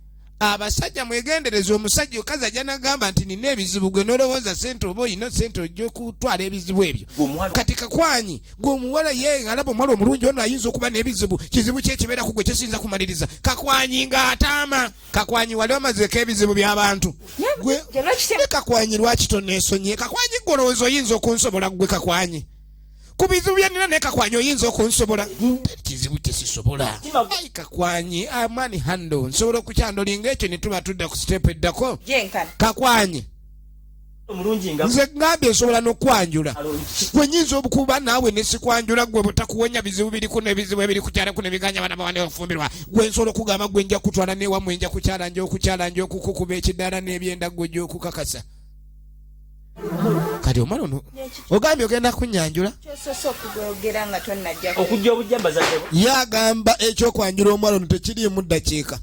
Abasajja mwegendereza, omusajja okazi ajja nagamba nti nina ebizibu, gwe nolowooza sente oba olina sente ojja okutwala ebizibu ebyo. Kati kakwanyi gwe omuwala ye alaba omuwala omulungi ono ayinza okuba n'ebizibu, kizibu ki ekibeera ku gwe kyesinza kumaliriza? Kakwanyi ng'ataama. Kakwanyi wali omazeeko ebizibu by'abantu gwe kakwanyi, lwaki toneesonyiye? Kakwanyi gwe olowooza oyinza okunsobola? Gwe kakwanyi ku bizibu bye nina, naye kakwanyi oyinza okunsobola? Kizibu kyesisobola. Ai kakwanyi, amani hando nsobola okukyandolinga ekyo ne tuba tudda ku sitepu eddako. Kakwanyi nze ngambye nsobola n'okwanjula gwe, nyinza okuba naawe nesikwanjula gwe butakuwonya bizibu biriku n'ebizibu ebiri kukyalaku nebiganya bana bawane ofumbirwa. Gwe nsobola okugamba gwe nja kutwala newamwe, nja kukyala, nja okukyala, nja okukukuba ekidaala n'ebyenda gwe gy'okukakasa. Kati omwana ono ogambye ogenda kunyanjula, ye agamba ekyokwanjula omuwala ono tekiriimu ddakiika.